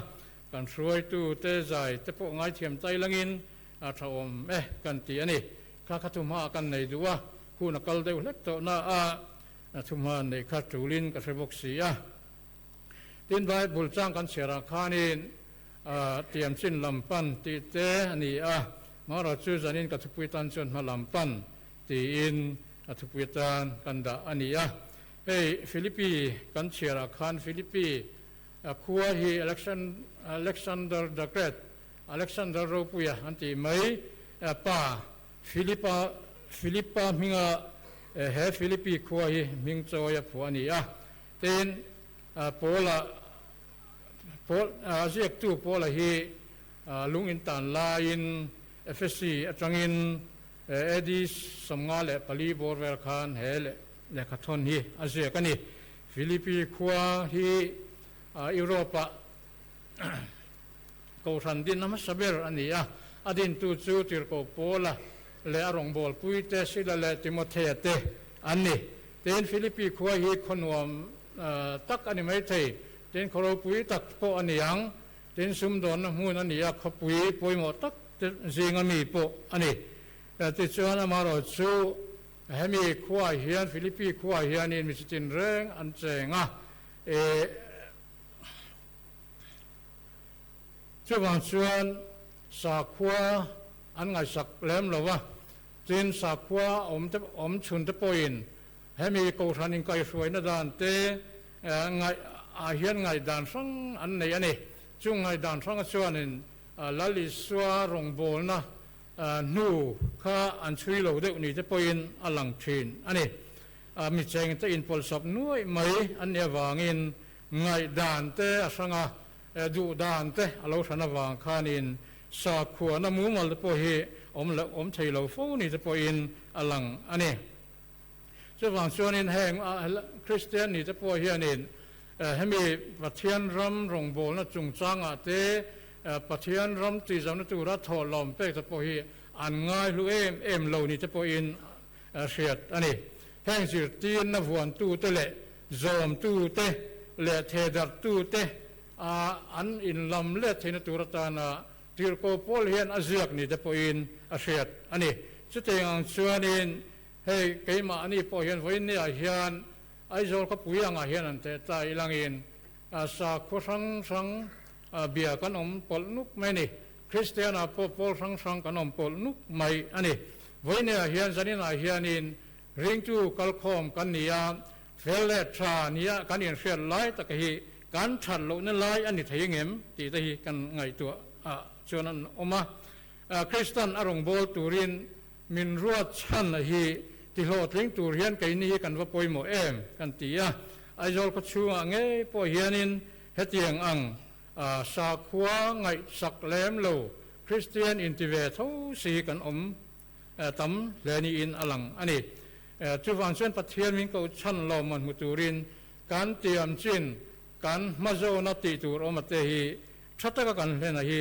Kan hruaitu te zai te pawh ngaithiam tai langin a tha awm e kan ti a ni. Kha kha thu hmaah kan nei duh a, hun a kal deuh hlek tawh na a. A thuhma neih kha tulin ka hre bawk si a. Tin, Bible chang kan chhiarah khanin tiam chin lam pan tih te a ni a, Mara chu zanin ka thupui tan chuan hma lam pan tiin a thupui atan kan dah a ni a. Hei Philippi kan chhiarah khan Philippi khua hi Alexander the Great, Alexander Ropuia an tih mai pa Philip-a, Philip-a hminga he Philippi khua hi hming chawi a phuah a ni a. Tin, Paula, Paul, a ziaktu Paula hi lung intan laiin Ephesi atangin AD 54 bawr vel khan he lehkhathawn hi a ziak a ni. Philippi khua hi Europe-ah Kohhran din hmasa ber a ni a, a dintu chu Tirhkoh Paula leh a rawngbawlpuite Sila leh Timothea te an ni. Tin, Philippi khua hi khaw nuam tak a ni maithei, tin khaw ropui tak pawh a ni ang. Tin, sumdawnna hmun a ni a, khawpui pawimawh tak te zinga mi pawh a ni. Tichuan, amaherawh chu hemi khuaah hian, Philippi khuaah hianin mi chitin reng an cheng a, Chuvang chuan sakhua an ngaihsak lem lo a, tin sakhua awm te awm chhun te pawhin hemi kohhran inkaihhruaina dan te ngaih ah hian ngaihdan hrang an nei a ni. Chung ngaihdan hranga chuanin Lal Isua rawngbawlna hnu kha an chhui lo deuh ni te pawhin a lang thin a ni. Mi cheng te inpawlhsawp nuaih mai an nih avangin Ngaihdan te a hrang a, duhdan te a lo hran avang khanin sakhuana mumal te pawh hi awm loh awm thei lo fo ni te pawhin a lang a ni. Chuvang chuanin heng Kristian ni te pawh hianin hemi Pathian ram rawngbawlna chungchangah te Pathian ram tihzamna tura thawhlawm pek te pawh hi an ngaihlu em em lo ni te pawhin a hriat a ni. Heng zirtirna vuantute leh zawmtute leh thehdarhtute a an inlam let theihna tur atana tirhkoh pawl hian a ziak ni te pawhin a hriat a ni. Chutiang ang chuanin hei keimahni pawh hian vawiinniah hian Aizawl khawpui angah hian an teh ta ilangin sakhua hrang hrang bia kan awm pawlh nuk mai a ni. Kristianah pawh pawl hrang hrang kan awm pawlh nuk mai a ni. Vawiinniah hian zaninah hianin Ringtu kalkhawm kan ni a, fel leh tha nia kan inhriat lai tak hi kan that lohna lai a ni thei angem tih te hi kan ngaihtuah ah chuan an awm a. Kristan a rawngbâwl turin min ruat chhan hi tihlawhtling tur hian keini hi kan va pawimawh em kan ti a. Aizawl khawchhungah ngei pawh hianin hetiang ang sakhua ngaihsak lem lo Kristian inti ve tho si kan awm tam hle niin a lang a ni. Chuvang chuan Pathian min koh chhan lo man hmu turin kan tiam chin kan hma zawna tih tur awm ate hi tha taka kan hlena hi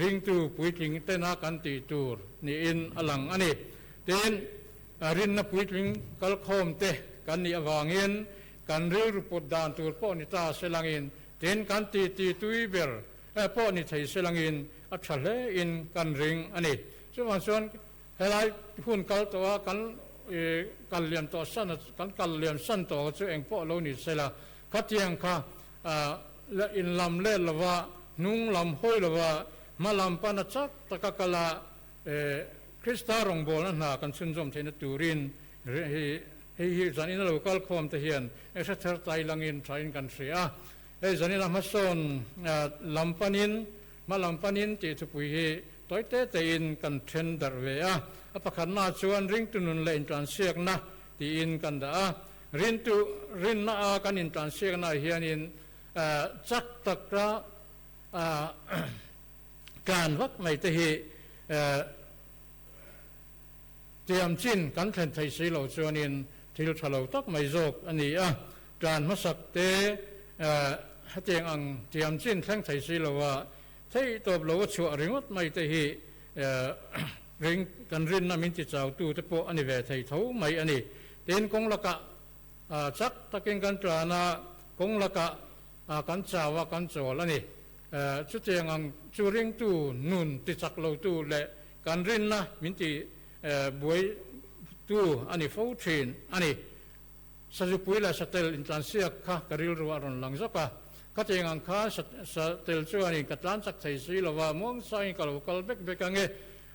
ringtu puitling tena kan tih tur niin a lang a ni. Tin, rinna puitling kalkhawm te kan nih avangin kan rilru put dan tur pawh ni ta se langin tin kan titi tui ber pawh ni thei se langin a tha hlein kan ring a ni. Chuvang chuan Helai hun kal tawh a kan kal liam tawh san a, kan kal liam san tawh chu eng pawh lo ni sela, khatiang kha la inlam let lova, hnung lam hawi lova, hma lam pana chak taka kal a, Krista rawngbawlna hna kan chhunzawm theihna turin hei hi zanin a lo kal khawm te hian hre thar tai langin thain kan hria a. Hei zanin a hmasawn lam panin, hma lam panin tih thupui hi tawi te tein kan then darh ve a. A pakhatnaah chuan ringtu nun leh intlansiakna tiin kan dah a. Rintu rinna a kan intlansiaknaah hianin chak taka tlan vak mai te hi tiam chin kan thlen thei si lo chuanin thil tha lo tak mai zawk a ni a. Tlan hmasak te hetiang ang tiam chin thleng thei si lo a, theih tawp lo a chhuah ringawt mai te hi ring kan rinna min ti chau tu te pawh a ni ve thei tho mai a ni. Tin, kawng lakah chak takin kan tlan a, kawng lakah kan chau a, kan chawl a ni. Chutiang ang chu ringtu nun ti chak lo tu leh kan rinna min ti buai tu a ni fo thin a ni. Sazupui leh satel intlansiak kha ka rilru a rawn lang zawk a, ka tiang ang khan satel chuanin ka tlan chak thei si lo va, muangchangin ka lo kal bek bek ange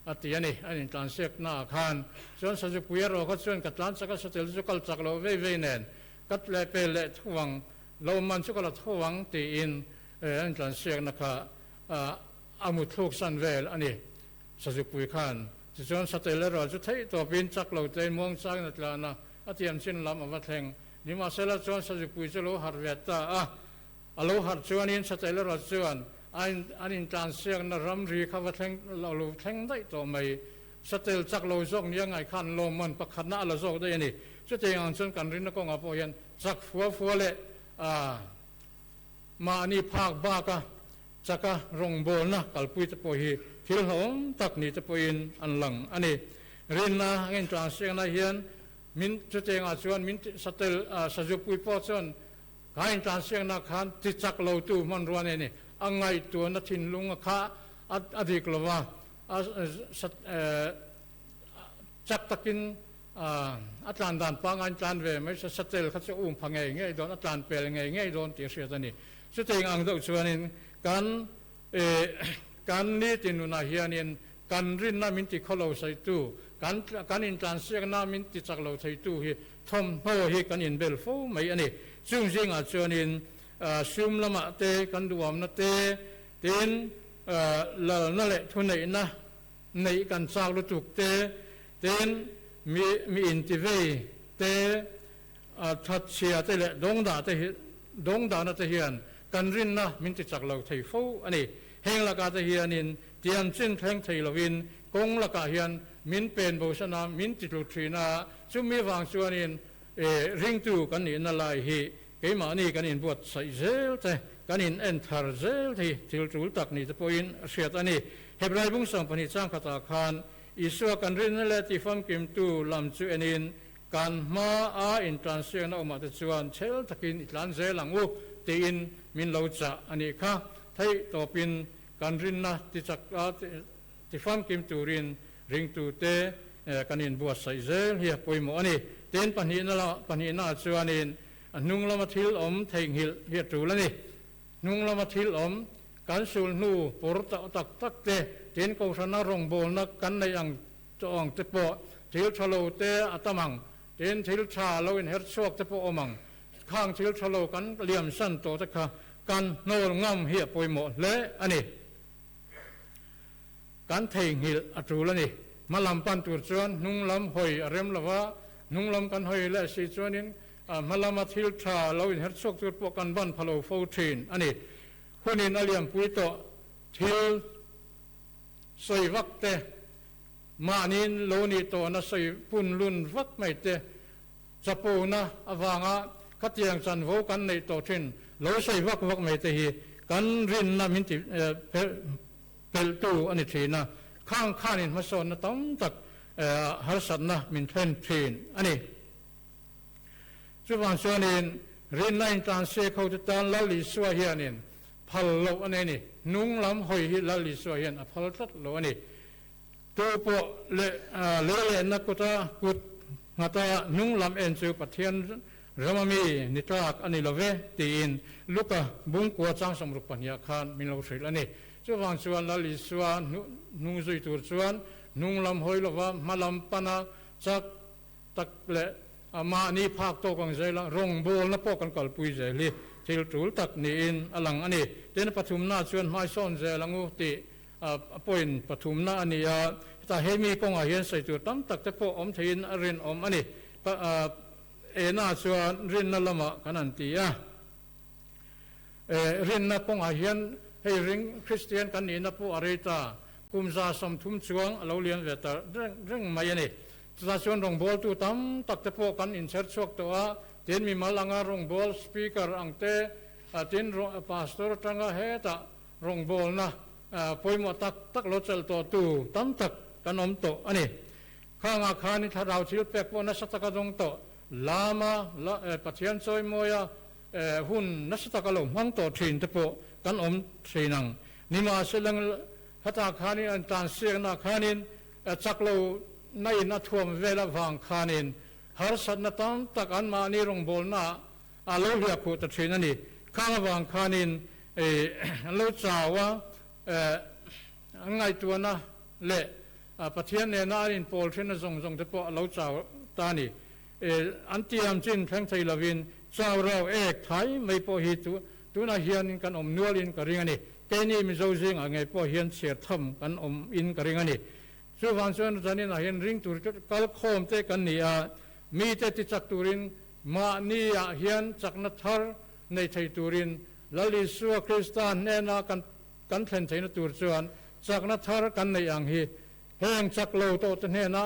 a ti a ni. An intlansiaknaah khan chuan Sazupui erawh kha chuan ka tlan chak a, satel chu kal chak loh vei vei nen ka leh pel leh tho ang, lo man chu ka la tho ang tiin an intlansiakna kha a mutthluk san vel a ni. Sazupui khan tichuan satel erawh chu theih tawpin chak lo tein muangchangin a tlan a, A tiam chin lam a va thleng. Nimahsela chuan Sazupui chu lo harh ve ta a. A lo harh chuanin Satel erawh chuan a in an intlansiakna ramri kha va thleng lo lo thleng daih tawh mai. Satel chak lo zawk nia ngai khan lawmman pakhatna a la zawk daih a ni. Chutiang ang chuan kan rinna kawngah pawh hian chak fua fua leh a mahni phak baka chaka rawngbawlna kalpui te pawh hi thil hlauhawm tak ni te pawhin an lang a ni. Rinna a intlansiakna hian min chutiangah chuan min satel sazupui pawh chuan kha intlansiakna khan ti chak lotu hmanrua nei a ni. A ngaihtuahna thinlung kha a dik lo va, a chak takin a tlan dan pangngai tlan ve mai satel kha chu a um pha ngei ngei dawn, a tlan pel ngei ngei dawn tih a hriat a ni. Chutiang ang deuh chuanin kan kan nitin nunah hianin Kan rinna min ti khawlo saitu, kan kan intlansiakna min ti chak lo theitu hi thawmhnaw hi kan inbel fo mai a ni. Chung zingah chuanin sum lamah te kan duhamna te, tin lalna leh thuneihna neih kan chak lutuk te, tin mi mi intivei te, thatchhia te leh dawngdah te hi dawngdahna te hian kan rinna min ti chak lo thei fo a ni. Heng lakah te hianin Tiang chin thleng thei lovin kawng lakah hian min pen bosan a, min ti tlu thin a, chumi vang chuanin ringtu kan nihna lai hi keimahni kan inbuatsaih zel te, kan in en thar zel te hi thil tul tak ni te pawhin a hriat a ni. Hebrai bung 12 chang khatah khan Isua kan rinna leh tifamkimtu lam chu enin kan hma a intlansiakna awmah te chuan chhel takin i tlan zel ang u tiin min lo chah a nih kha. Theih tawpin Kan rinna tichak a tifamkim turin ringtute kan inbuatsaih zel hi a pawimawh a ni. Tin, pahnihna lamah pahnihnaah chuanin a hnung lama thil awm theihnghilh hi a tul a ni. Hnung lama thil awm, kan sul hnu pawr tauh tak tak te, tin kohhrana rawngbawlna kan neih ang tawh ang te pawh thil tha lo te a tam ang, tin thil tha lo inher chhuak te pawh awm ang. Khang thil tha lo kan liamsan tawh te kha Kan hnawl ngam hi a pawimawh hle a ni. Kan theihnghilh a tul a ni. Hma lam pan tur chuan hnung lam hawi a rem lo va, hnung lam kan hawi leh si chuanin hma lama thil tha lo inher chhuak tur pawh kan ban pha lo fo thin a ni. Hunin a liampui tawh thil sawi vak te, mahniin lo nih tawhna sawi pun lun vak mai te, Chapona avanga khatiang chanvo kan neih tawh thin lo sawi vak vak mai te hi kan rinna min ti pelhtu a ni thin a, khang khanin hmasawnna tam tak harsatna min thlen thin a ni. Chuvang chuanin rinna intlansiak hote tan Lal Isua hianin phal loh a nei a ni. Hnung lam hawi hi Lal Isua hian a phal tlat lo a ni. Tu pawh leh lei lehna kuta kut nghata hnung lam en chu Pathian rama mi ni tlak a ni lo ve, tiin Luka bungkua chang 62ah khan min lo hrilh a ni. Chuvang chuan Lal Isua hnung zui tur chuan hnung lam hawi lova hma lam pana chak tak leh mahni phak tawk ang zela rawngbawlna pawh kan kalpui zel hi thil tul tak niin a lang a ni. Tin, pathumna chuan hmaisawn zel ang u tih a point pathumna a ni a, hetah hemi kawngah hian sawi tur tam tak te pawh awm theiin a rinawm a ni. Ena chuan rinna lamah kan han ti a. Rinna kawngah hian hei ring Kristian kan nihna pawh a rei ta, kum 130 chuang a lo lian ve ta reng mai a ni. Chutah chuan rawngbawltu tam tak te pawh kan inchher chhuak tawh a, tin mimal anga rawngbâwl speaker ang te, tin pastor atanga hetah rawngbawlna pawimawh tak tak lo chelh tawhtu tam tak kan awm tawh a ni. Khangah khanin thlarau thil pek pawh nasa taka dawng tawh lama Pathian chawimawia hun nasa taka lo hmang tawh thin te pawh kan awm thin ang. Nimahsela hetah khanin an tlansiaknaah khanin chak lo na in a thuam vel avang khanin harsatna tam tak anmahni rawngbawlnaah a lo hliah khuh ta thin a ni. Khang avang khanin an lo chau a, an ngaihtuahna leh Pathian nena an inpawl thinna zawng zawng te pawh a lo chau ta a ni. An tiam chin thleng thei lovin chau rau ek thai mai pawh hi tunah hianin kan awm nualin ka ring a ni. Keini Mizo zingah ngei pawh hian chhiar tham kan awm in ka ring a ni. Chuvang chuan zaninah hian ring tur kal khawm te kan ni a, mite ti chak turin mahni ah hian chakna thar nei thei turin Lal Isua Krista hnena kan kan thlen theihna tur chuan chakna thar kan neih ang hi heng chak lo tawh te hnena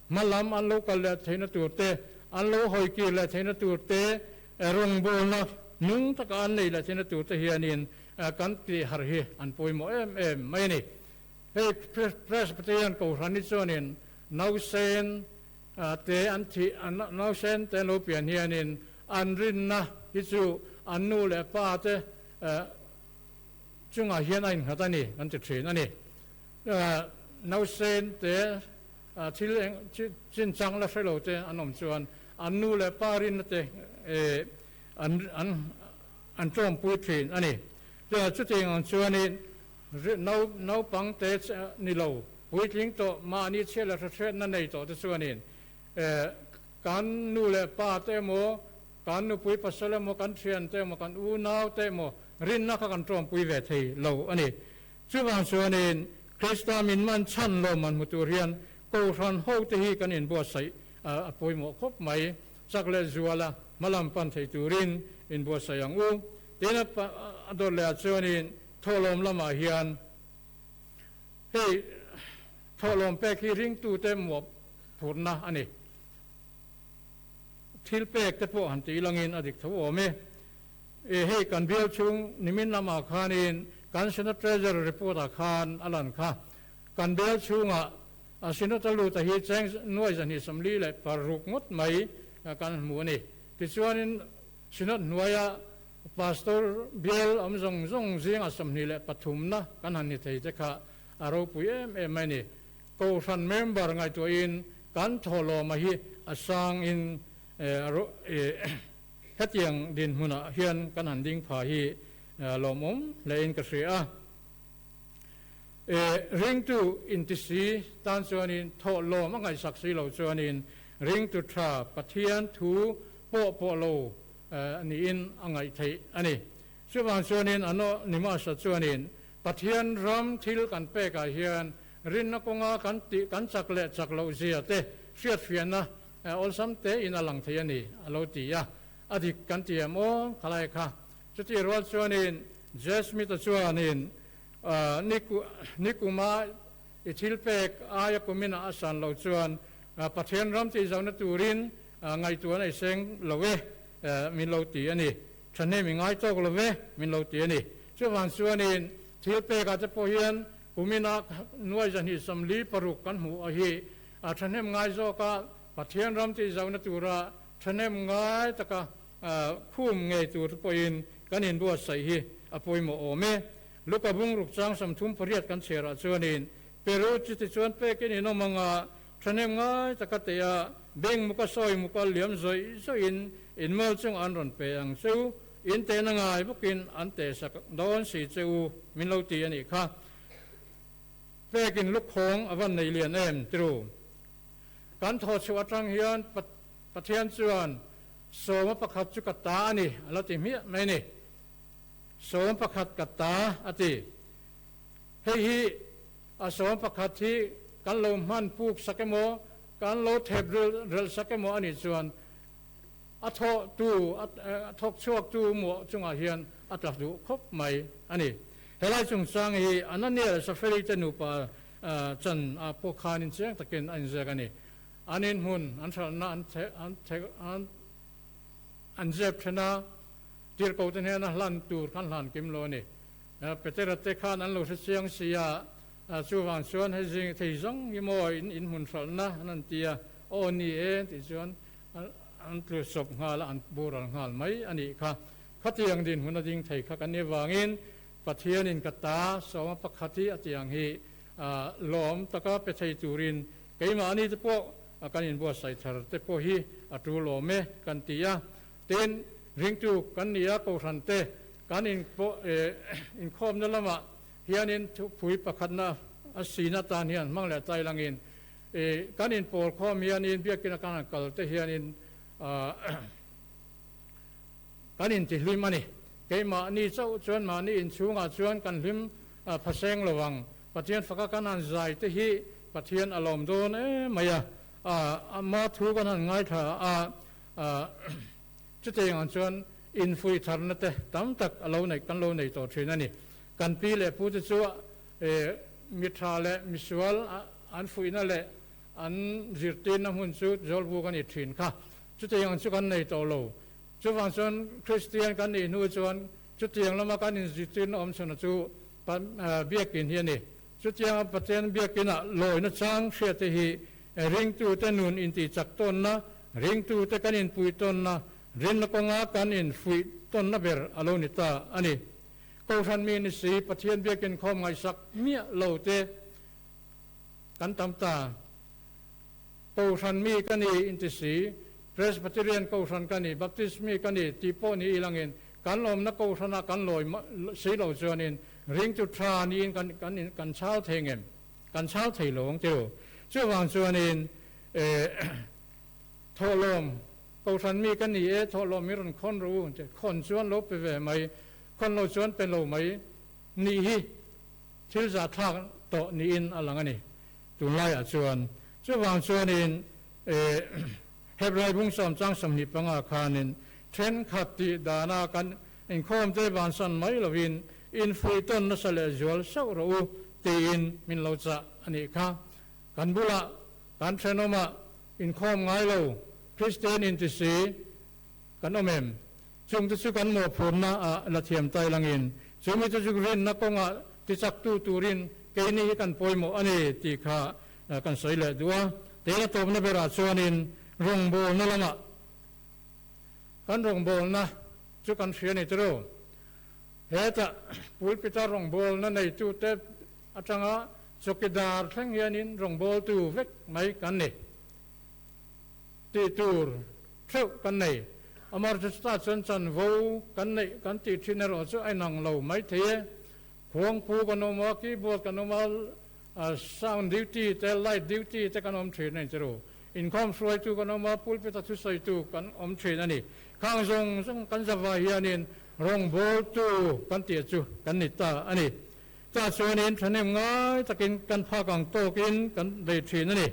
hma lam an lo kal leh theihna tur te, an lo hawi kir leh theihna tur te, rawngbawlna nung taka an nei leh theihna tur te hianin kan tih harh hi an pawimawh em em mai a ni. Hei Presbyterian Kohhran hi chuanin nausen te an thih, nausen te an lo pian hianin an rinna hi chu an nu leh pa te chungah hian a innghat a ni kan ti thin a ni. Nausen te thil eng chinchang la hre lo te an awm chuan an nu leh pa rinna te an an an tawmpui thin a ni. Chutiang ang chuanin naupang te ni lo puitling tawh mahni chhiat leh hre-hriatna nei tawh te chuanin kan nu leh pa te emaw kan nupui pasal emaw kan thian te emaw kan unau te emaw rinna kha kan tawmpui ve thei lo a ni. Chuvang chuanin Krista min man chhan lawmman hmu tur hian Kohhran ho te hi kan inbuatsaih a pawimawh khawp mai. Chak leh zuala hmalam pan thei turin inbuatsaih ang u. Tin a dawt leh ah chuanin thawhlawm lamah hian hei thawhlawm pek hi ringtute muah phurna a ni. Thil pek te pawh han tih langin a dik tho awm e. Hei kan bial chhung nimin lamah khanin kan Senate Treasury report ah khan a lan kha. Kan bial chhungah Synod a lut a hi cheng nuai 246 ngawt mai kan hmu a ni. Tichuanin Synod hnuaia Pastor bial awm zawng zawng zingah 23 na kan han ni thei te kha a ropui em em mai a ni. Kohhran member ngaihtuahin kan thawhlawma hi a sangin hetiang dinhmunah hian kan han ding pha hi lawmawm hlein ka hria a. Ringtu intisi tan chuanin thawhlawm a ngaihsak si lo chuanin ringtu tha Pathian thu pawh pawh lo niin a ngaih theih a ni. Chuvang chuanin ano nimahsa chuanin Pathian ram thil kan pekah hian rinna kawnga kan tih kan chak leh chak loh zia te hriatfiahna awlsam tein a lang thei a ni a lo ti a. A dik kan ti em aw khalai kha. Chutih rual chuanin J. Smith-a chuanin nikuma i thil pek aia kumina a san lo chuan Pathian ram tih zohna turin ngaihtuahna i seng lo e min lo ti a ni. Thahnem i ngai tawk lo ve min lo ti a ni. Chuvang chuanin thil pekah te pawh hian kumina nuai 246 kan hmuh a hi thahnem ngai zawka Pathian ram tih zohna tura thahnem ngai taka khum ngei tur te pawhin kan inbuatsaih hi a pawimawh awm e. Luka bungruk chang 38 kan chhiarah chuanin. Pe ru chutichuan pekin in awm anga thahnem ngai taka tia beng muka sawi muka liam zawih zawihin in mal chung an rawn pe ang che u, in tehna ngai bawkin an teh sak dawn si che u min lo ti a nih kha. Pekin lukhawng a van nei lian em tiru? Kan thaw chhuah atang hian Pathian chuan sawma pakhat chu ka ta a ni a lo ti hmiah mai a ni. Sawm pakhat ka ta a ti. Hei hi a sawm pakhat hi kan lo hman puk sak emaw, kan lo thep relh sak emaw a nih chuan a thawhtu, a thawk chhuaktu muah chungah hian a tla duh khawp mai a ni. Helai chungchang hi Anania leh Saferi te nupa chan ah pawh khanin chiang takin a inziak a ni. An inhmun, an hralhna an an an zep then a, tirhkohte hnena hlan tur khan hlan kim lo a ni. Petera te khan an lo hre chiang si a, chuvang chuan hei zing thei zawng hi maw in inhmun hralhna an han ti a, aw ni e an tih chuan an tlu sawp nghal a, an boral nghal mai a nih kha. Khatiang dinhmun a ding thei kha kan nih avangin Pathianin ka ta sawma pakhat hi a tiang hi lawm taka pe thei turin keimahni te pawh kan inbuatsaih thar te pawh hi a tul awm e kan ti a. Tin, ringtu kan ni a Kohhran te kan inkhawmna lamah hianin thupui pakhatna a sina tan hian hmang leh tai langin kan inpawl khawm hianin biakina kan han kal te hianin kan intihlim a ni. Keimahni chauh chuan mahni inchhungah chuan kan hlim phaseng lo ang. Pathian faka kan han zai te hi Pathian a lawm dawn em mai a, ama thu kan han ngaithla a, chutiang ang chuan infuih tharna te tam tak a lo neih kan lo nei tawh thin a ni. Kan pi leh pu te chu mi tha leh misual an fuihna leh an zirtirna hmun chu Zawlbuk a ni thin kha. Chutiang ang chu kan nei tawh lo. Chuvang chuan Kristian kan nih hnu chuan chutiang lama kan inzirtirna awm chhunna chu Biakin hi a ni. Chutianga Pathian biakinah lawina chang hriate hi ringtute nun intihchak tawnna, ringtute kan inpui tawnna, rinna kawnga kan infuih tawnna ber a lo ni ta a ni. Kohhran mi ni si Pathian biakin khawm ngaihsak miah lo te kan tam ta. Kohhran mi ka ni inti si, Presbyterian Kohhran ka ni, Baptist mi ka ni tih pawh ni ilangin kan awmna Kohhranah kan lawi si lo chuanin ringtu tha niin kan kan kan chhal thei ngem? Kan chhal thei lo ang tiro. Chuvang chuanin eh thawhlawm Kohhran mi ka ni e, thawhlawm i rawn khawn rawh u ang che. Khawn chuan lo pe ve mai, khawn lo chuan pe lo mai nih hi thil zahthlak tawh niin a lang a ni tunlaiah chuan. Chuvang chuanin eh Hebrai bung sawm chang 25 khanin thenkhat tih dana kan inkhawm te vansan mai lovin infuih tawn nasa leh zual sauh rawh u tiin min lo chah a nih kha. Kan bulah kan thenawmah inkhawm ngai lo Kristian inti si kan awm em? Chungte chu kan mawhphurhna ah la thiam tai langin chumi te chu rinna kawngah tichaktu turin keini hi kan pawimawh a ni tih kha kan sawi leh duh a. Tena tawpna berah chuanin rawngbawlna lamah kan rawngbawlna chu kan hria ni tiro. Hetah pulpita rawngbawlna neitute atanga chawkidar thleng hianin rawngbawltu vek mai kan ni tih tur theuh kan nei. Amaherawhchu chuan chanvo kan neih kan tih thin erawh chu a inang lo mai thei e. Khuangpu kan awm a, keyboard kan awm a, sound duty te, light duty te kan awm thin a ni tiro. Inkhawm hruaitu kan awm a, pulpit a thusawitu kan awm thin a ni. Khang zawng zawng kan zavai hianin rawngbawltu kan tih chu kan ni ta a ni. Tah chuanin thahnem ngai takin kan phak ang tawkin kan bei thin a ni.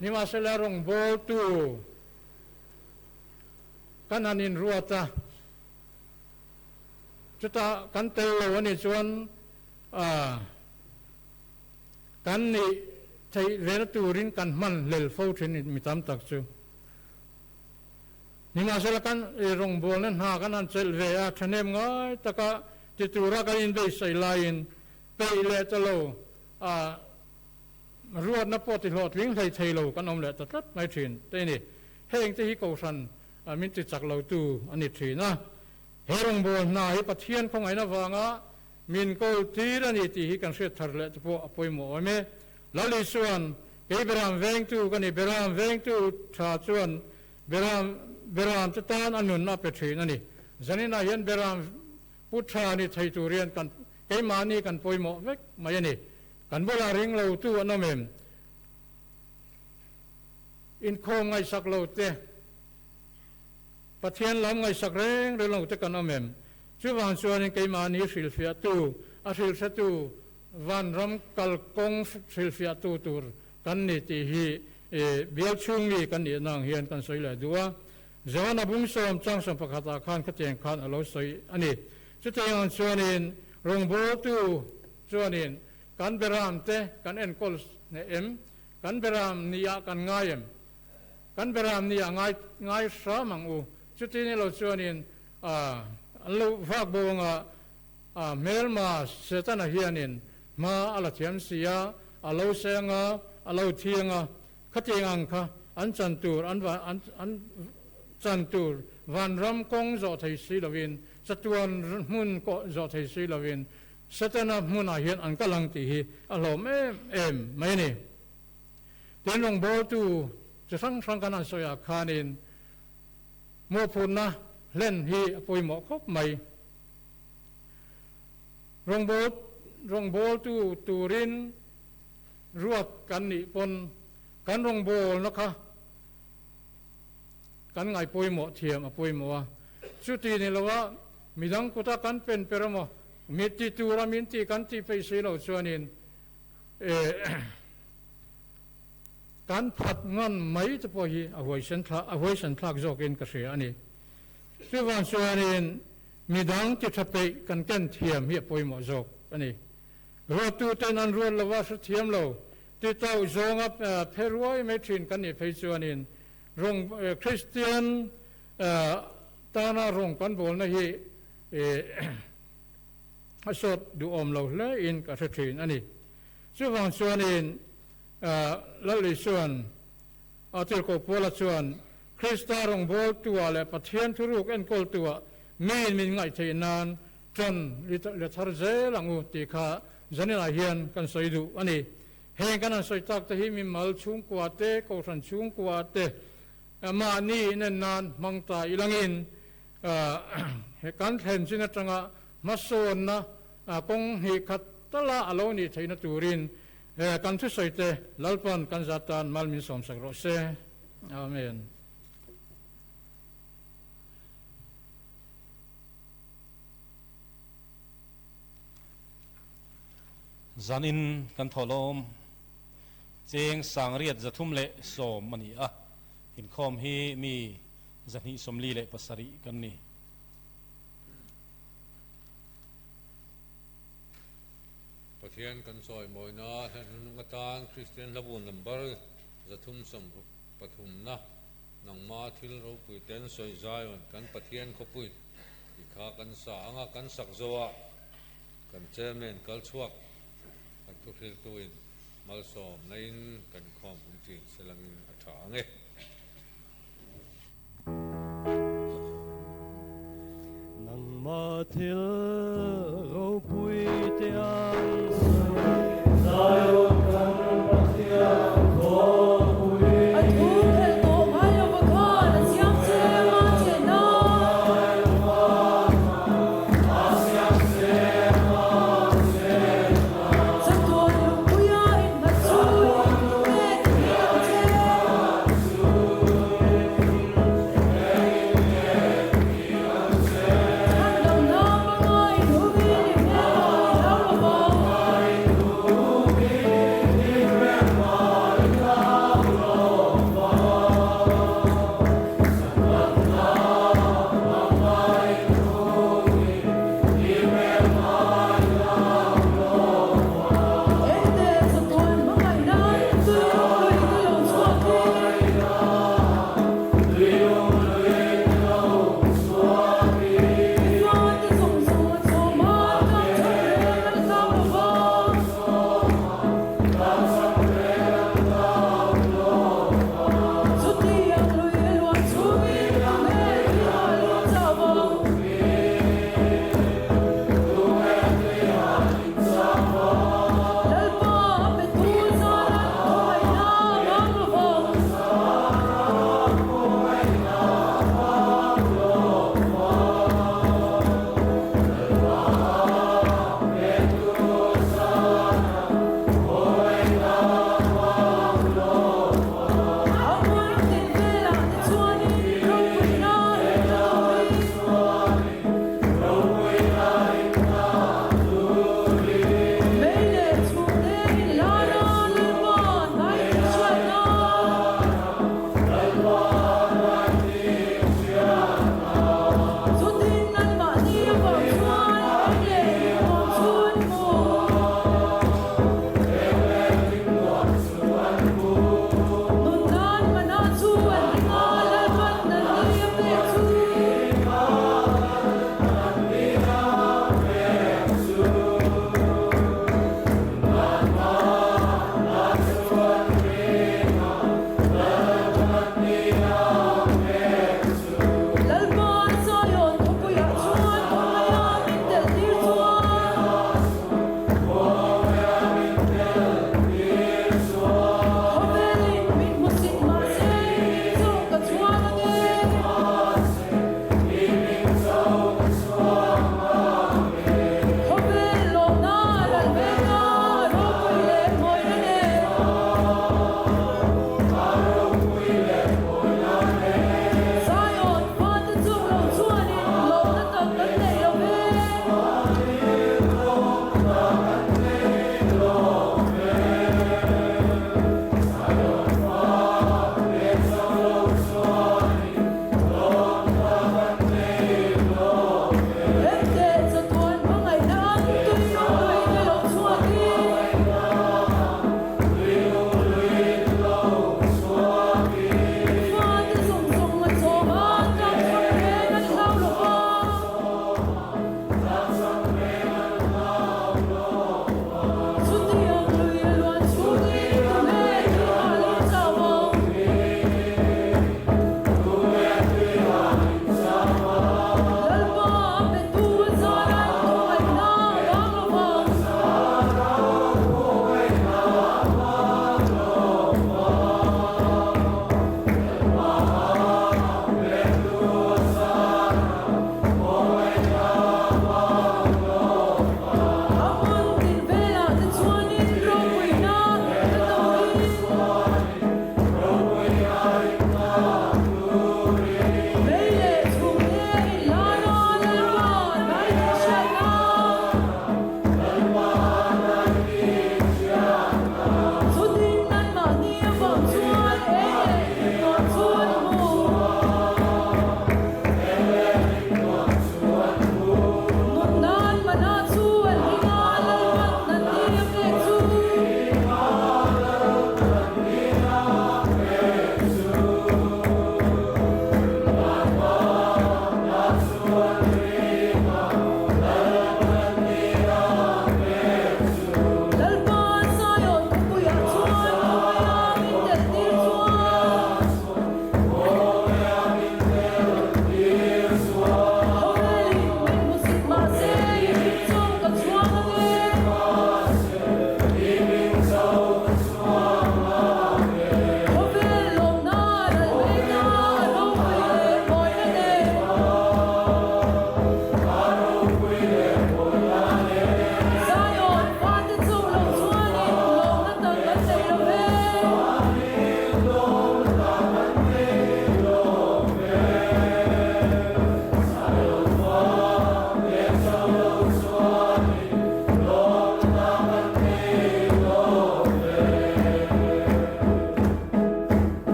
Nimahsela rawngbawltu kan han inruat a, chutah kan tel lo a nih chuan kan nih theih vena turin kan hman hlel fo thin mi tam tak chu. Nimahsela kan rawngbawlna hna kan han chelh ve a, thahnem ngai taka ti tura kan inbeihsaih laiin peih leh ta lo a ruatna pawh ti hlawhtling hlei thei lo kan awm leh ta tlat mai thin te ni. Heng te hi Kohhran min ti chak lo tu a ni thin a. He rawngbâwl hna hi Pathian khawngaihna vanga min kawl tir a ni tih hi kan hriat thar leh te pawh a pawimawh awm e. Lal Isua'n, Kei Beram vengtu ka ni, Beram vengtu tha chuan Beram Beram te tan a nun a pe thin a ni. Zaninah hian Beram pu tha ni thei tur hian kan keimahni kan pawimawh vek mai a ni. Kan bulah ring lo tu an awm em? Inkhawm ngaihsak lo te, Pathian lam ngaihsak reng reng lo te kan awm em? Chuvang chuanin keimahni hrilhfiahtu, a hrilhretu, vanram kalkawng hrilhfiahtu tur kan ni tih hi bial chhung mi kan nihna ang hian kan sawi leh duh a. Johana bungsawm changsawm pakhatah khan khatiang khan a lo sawi a ni. Chutiang ang chuanin rawngbawltu chuanin kan beram te kan enkawl hneh em? Kan beram nia kan ngai em? Kan beram nia ngai ngai hram ang u. Chuti ni lo chuanin an lo vak bo anga a hmelma Setana hianin hma a la thiam si a, a lo seng a, a lo thiang a, khatiang ang kha an chan tur an an an chan tur vanram kawng zawh thei si lovin chatuan hmun kawh zawh thei si lovin Setana hmunah hian an kal ang tih hi a hlawm em em mai a ni. Tin, rawngbawltu chi hrang hrang kan han sawiah khanin mawhphurhna hlen hi a pawimawh khawp mai. Rawngbâwl rawngbâwltu turin ruat kan nih pawn kan rawngbâwlna kha kan ngaihpawimawh thiam a pawimawh a. Chuti ni loa midang kuta kan pen per emaw mi ti tura min tih kan tih peih si loh chuanin kan phat ngan mai te pawh hi a huaisen thlak a huaisen thlak zawkin ka hria a ni. Chuvang chuanin Midang ti tha peih kan ken thiam hi a pawimawh zawk a ni. Ruattuten an ruat lova hre thiam lo ti tauh zawnga phe ruai mai thin kan nih phei chuanin rawng Kristian tana rawng kan bawlna hi a sawt duhawm lo hle in ka hre thin a ni. Chuvang chuanin Lal Isua'n a tirhkoh Paula chuan Krista rawngbawltuah leh Pathian thuruk enkawltuah miin min ngaih theih nan ṭan le thar zel ang u tih kha zaninah hian kan sawi duh a ni. Heng kan han sawi tak te hi mimal chhungkua te, kohhran chhungkua te mahni inen nan hmang ta ilangin he kan thlen chin atanga hmasawnna kawng hnih khat tala a lo nih theihna turin kan thusawi te Lalpan kan zat tan mal min sawmsak rawh se. Amen. Zanin kan thawhlawm cheng sangriat 310 a ni a, inkhawm hi mi 247 kan ni. Pathian kan chawimawina hla hnung atan Kristian hlabu number 363na nangma thil ropui ten sawi Zion kan Pathian khawpui tih kha kan sa anga kan sak zo a, kan chairman kal chhuak kan thuhriltuin malsawm naiin kan khawm um thin selangin a tha ang e. Nangma thil ropui te an sawi. Zion kan Pathian khawpui. A thu phelh tawh ngai lo va khan a siam che ma che na. Chatuan lungpuia innghat chu engtin nge ti ang che? Chhandamna hmangaih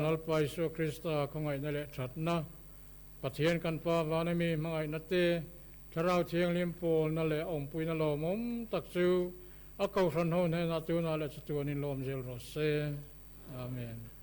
Lalpa Isua Krista khawngaihna leh thatna, Pathian kan Pa vana mi hmangaihna te, Thlarau Thianghlim pawlna leh awmpuina lawmawm tak chu a Kohhran ho hnenah tunah leh chatuanin lawm zel rawh se. Amen.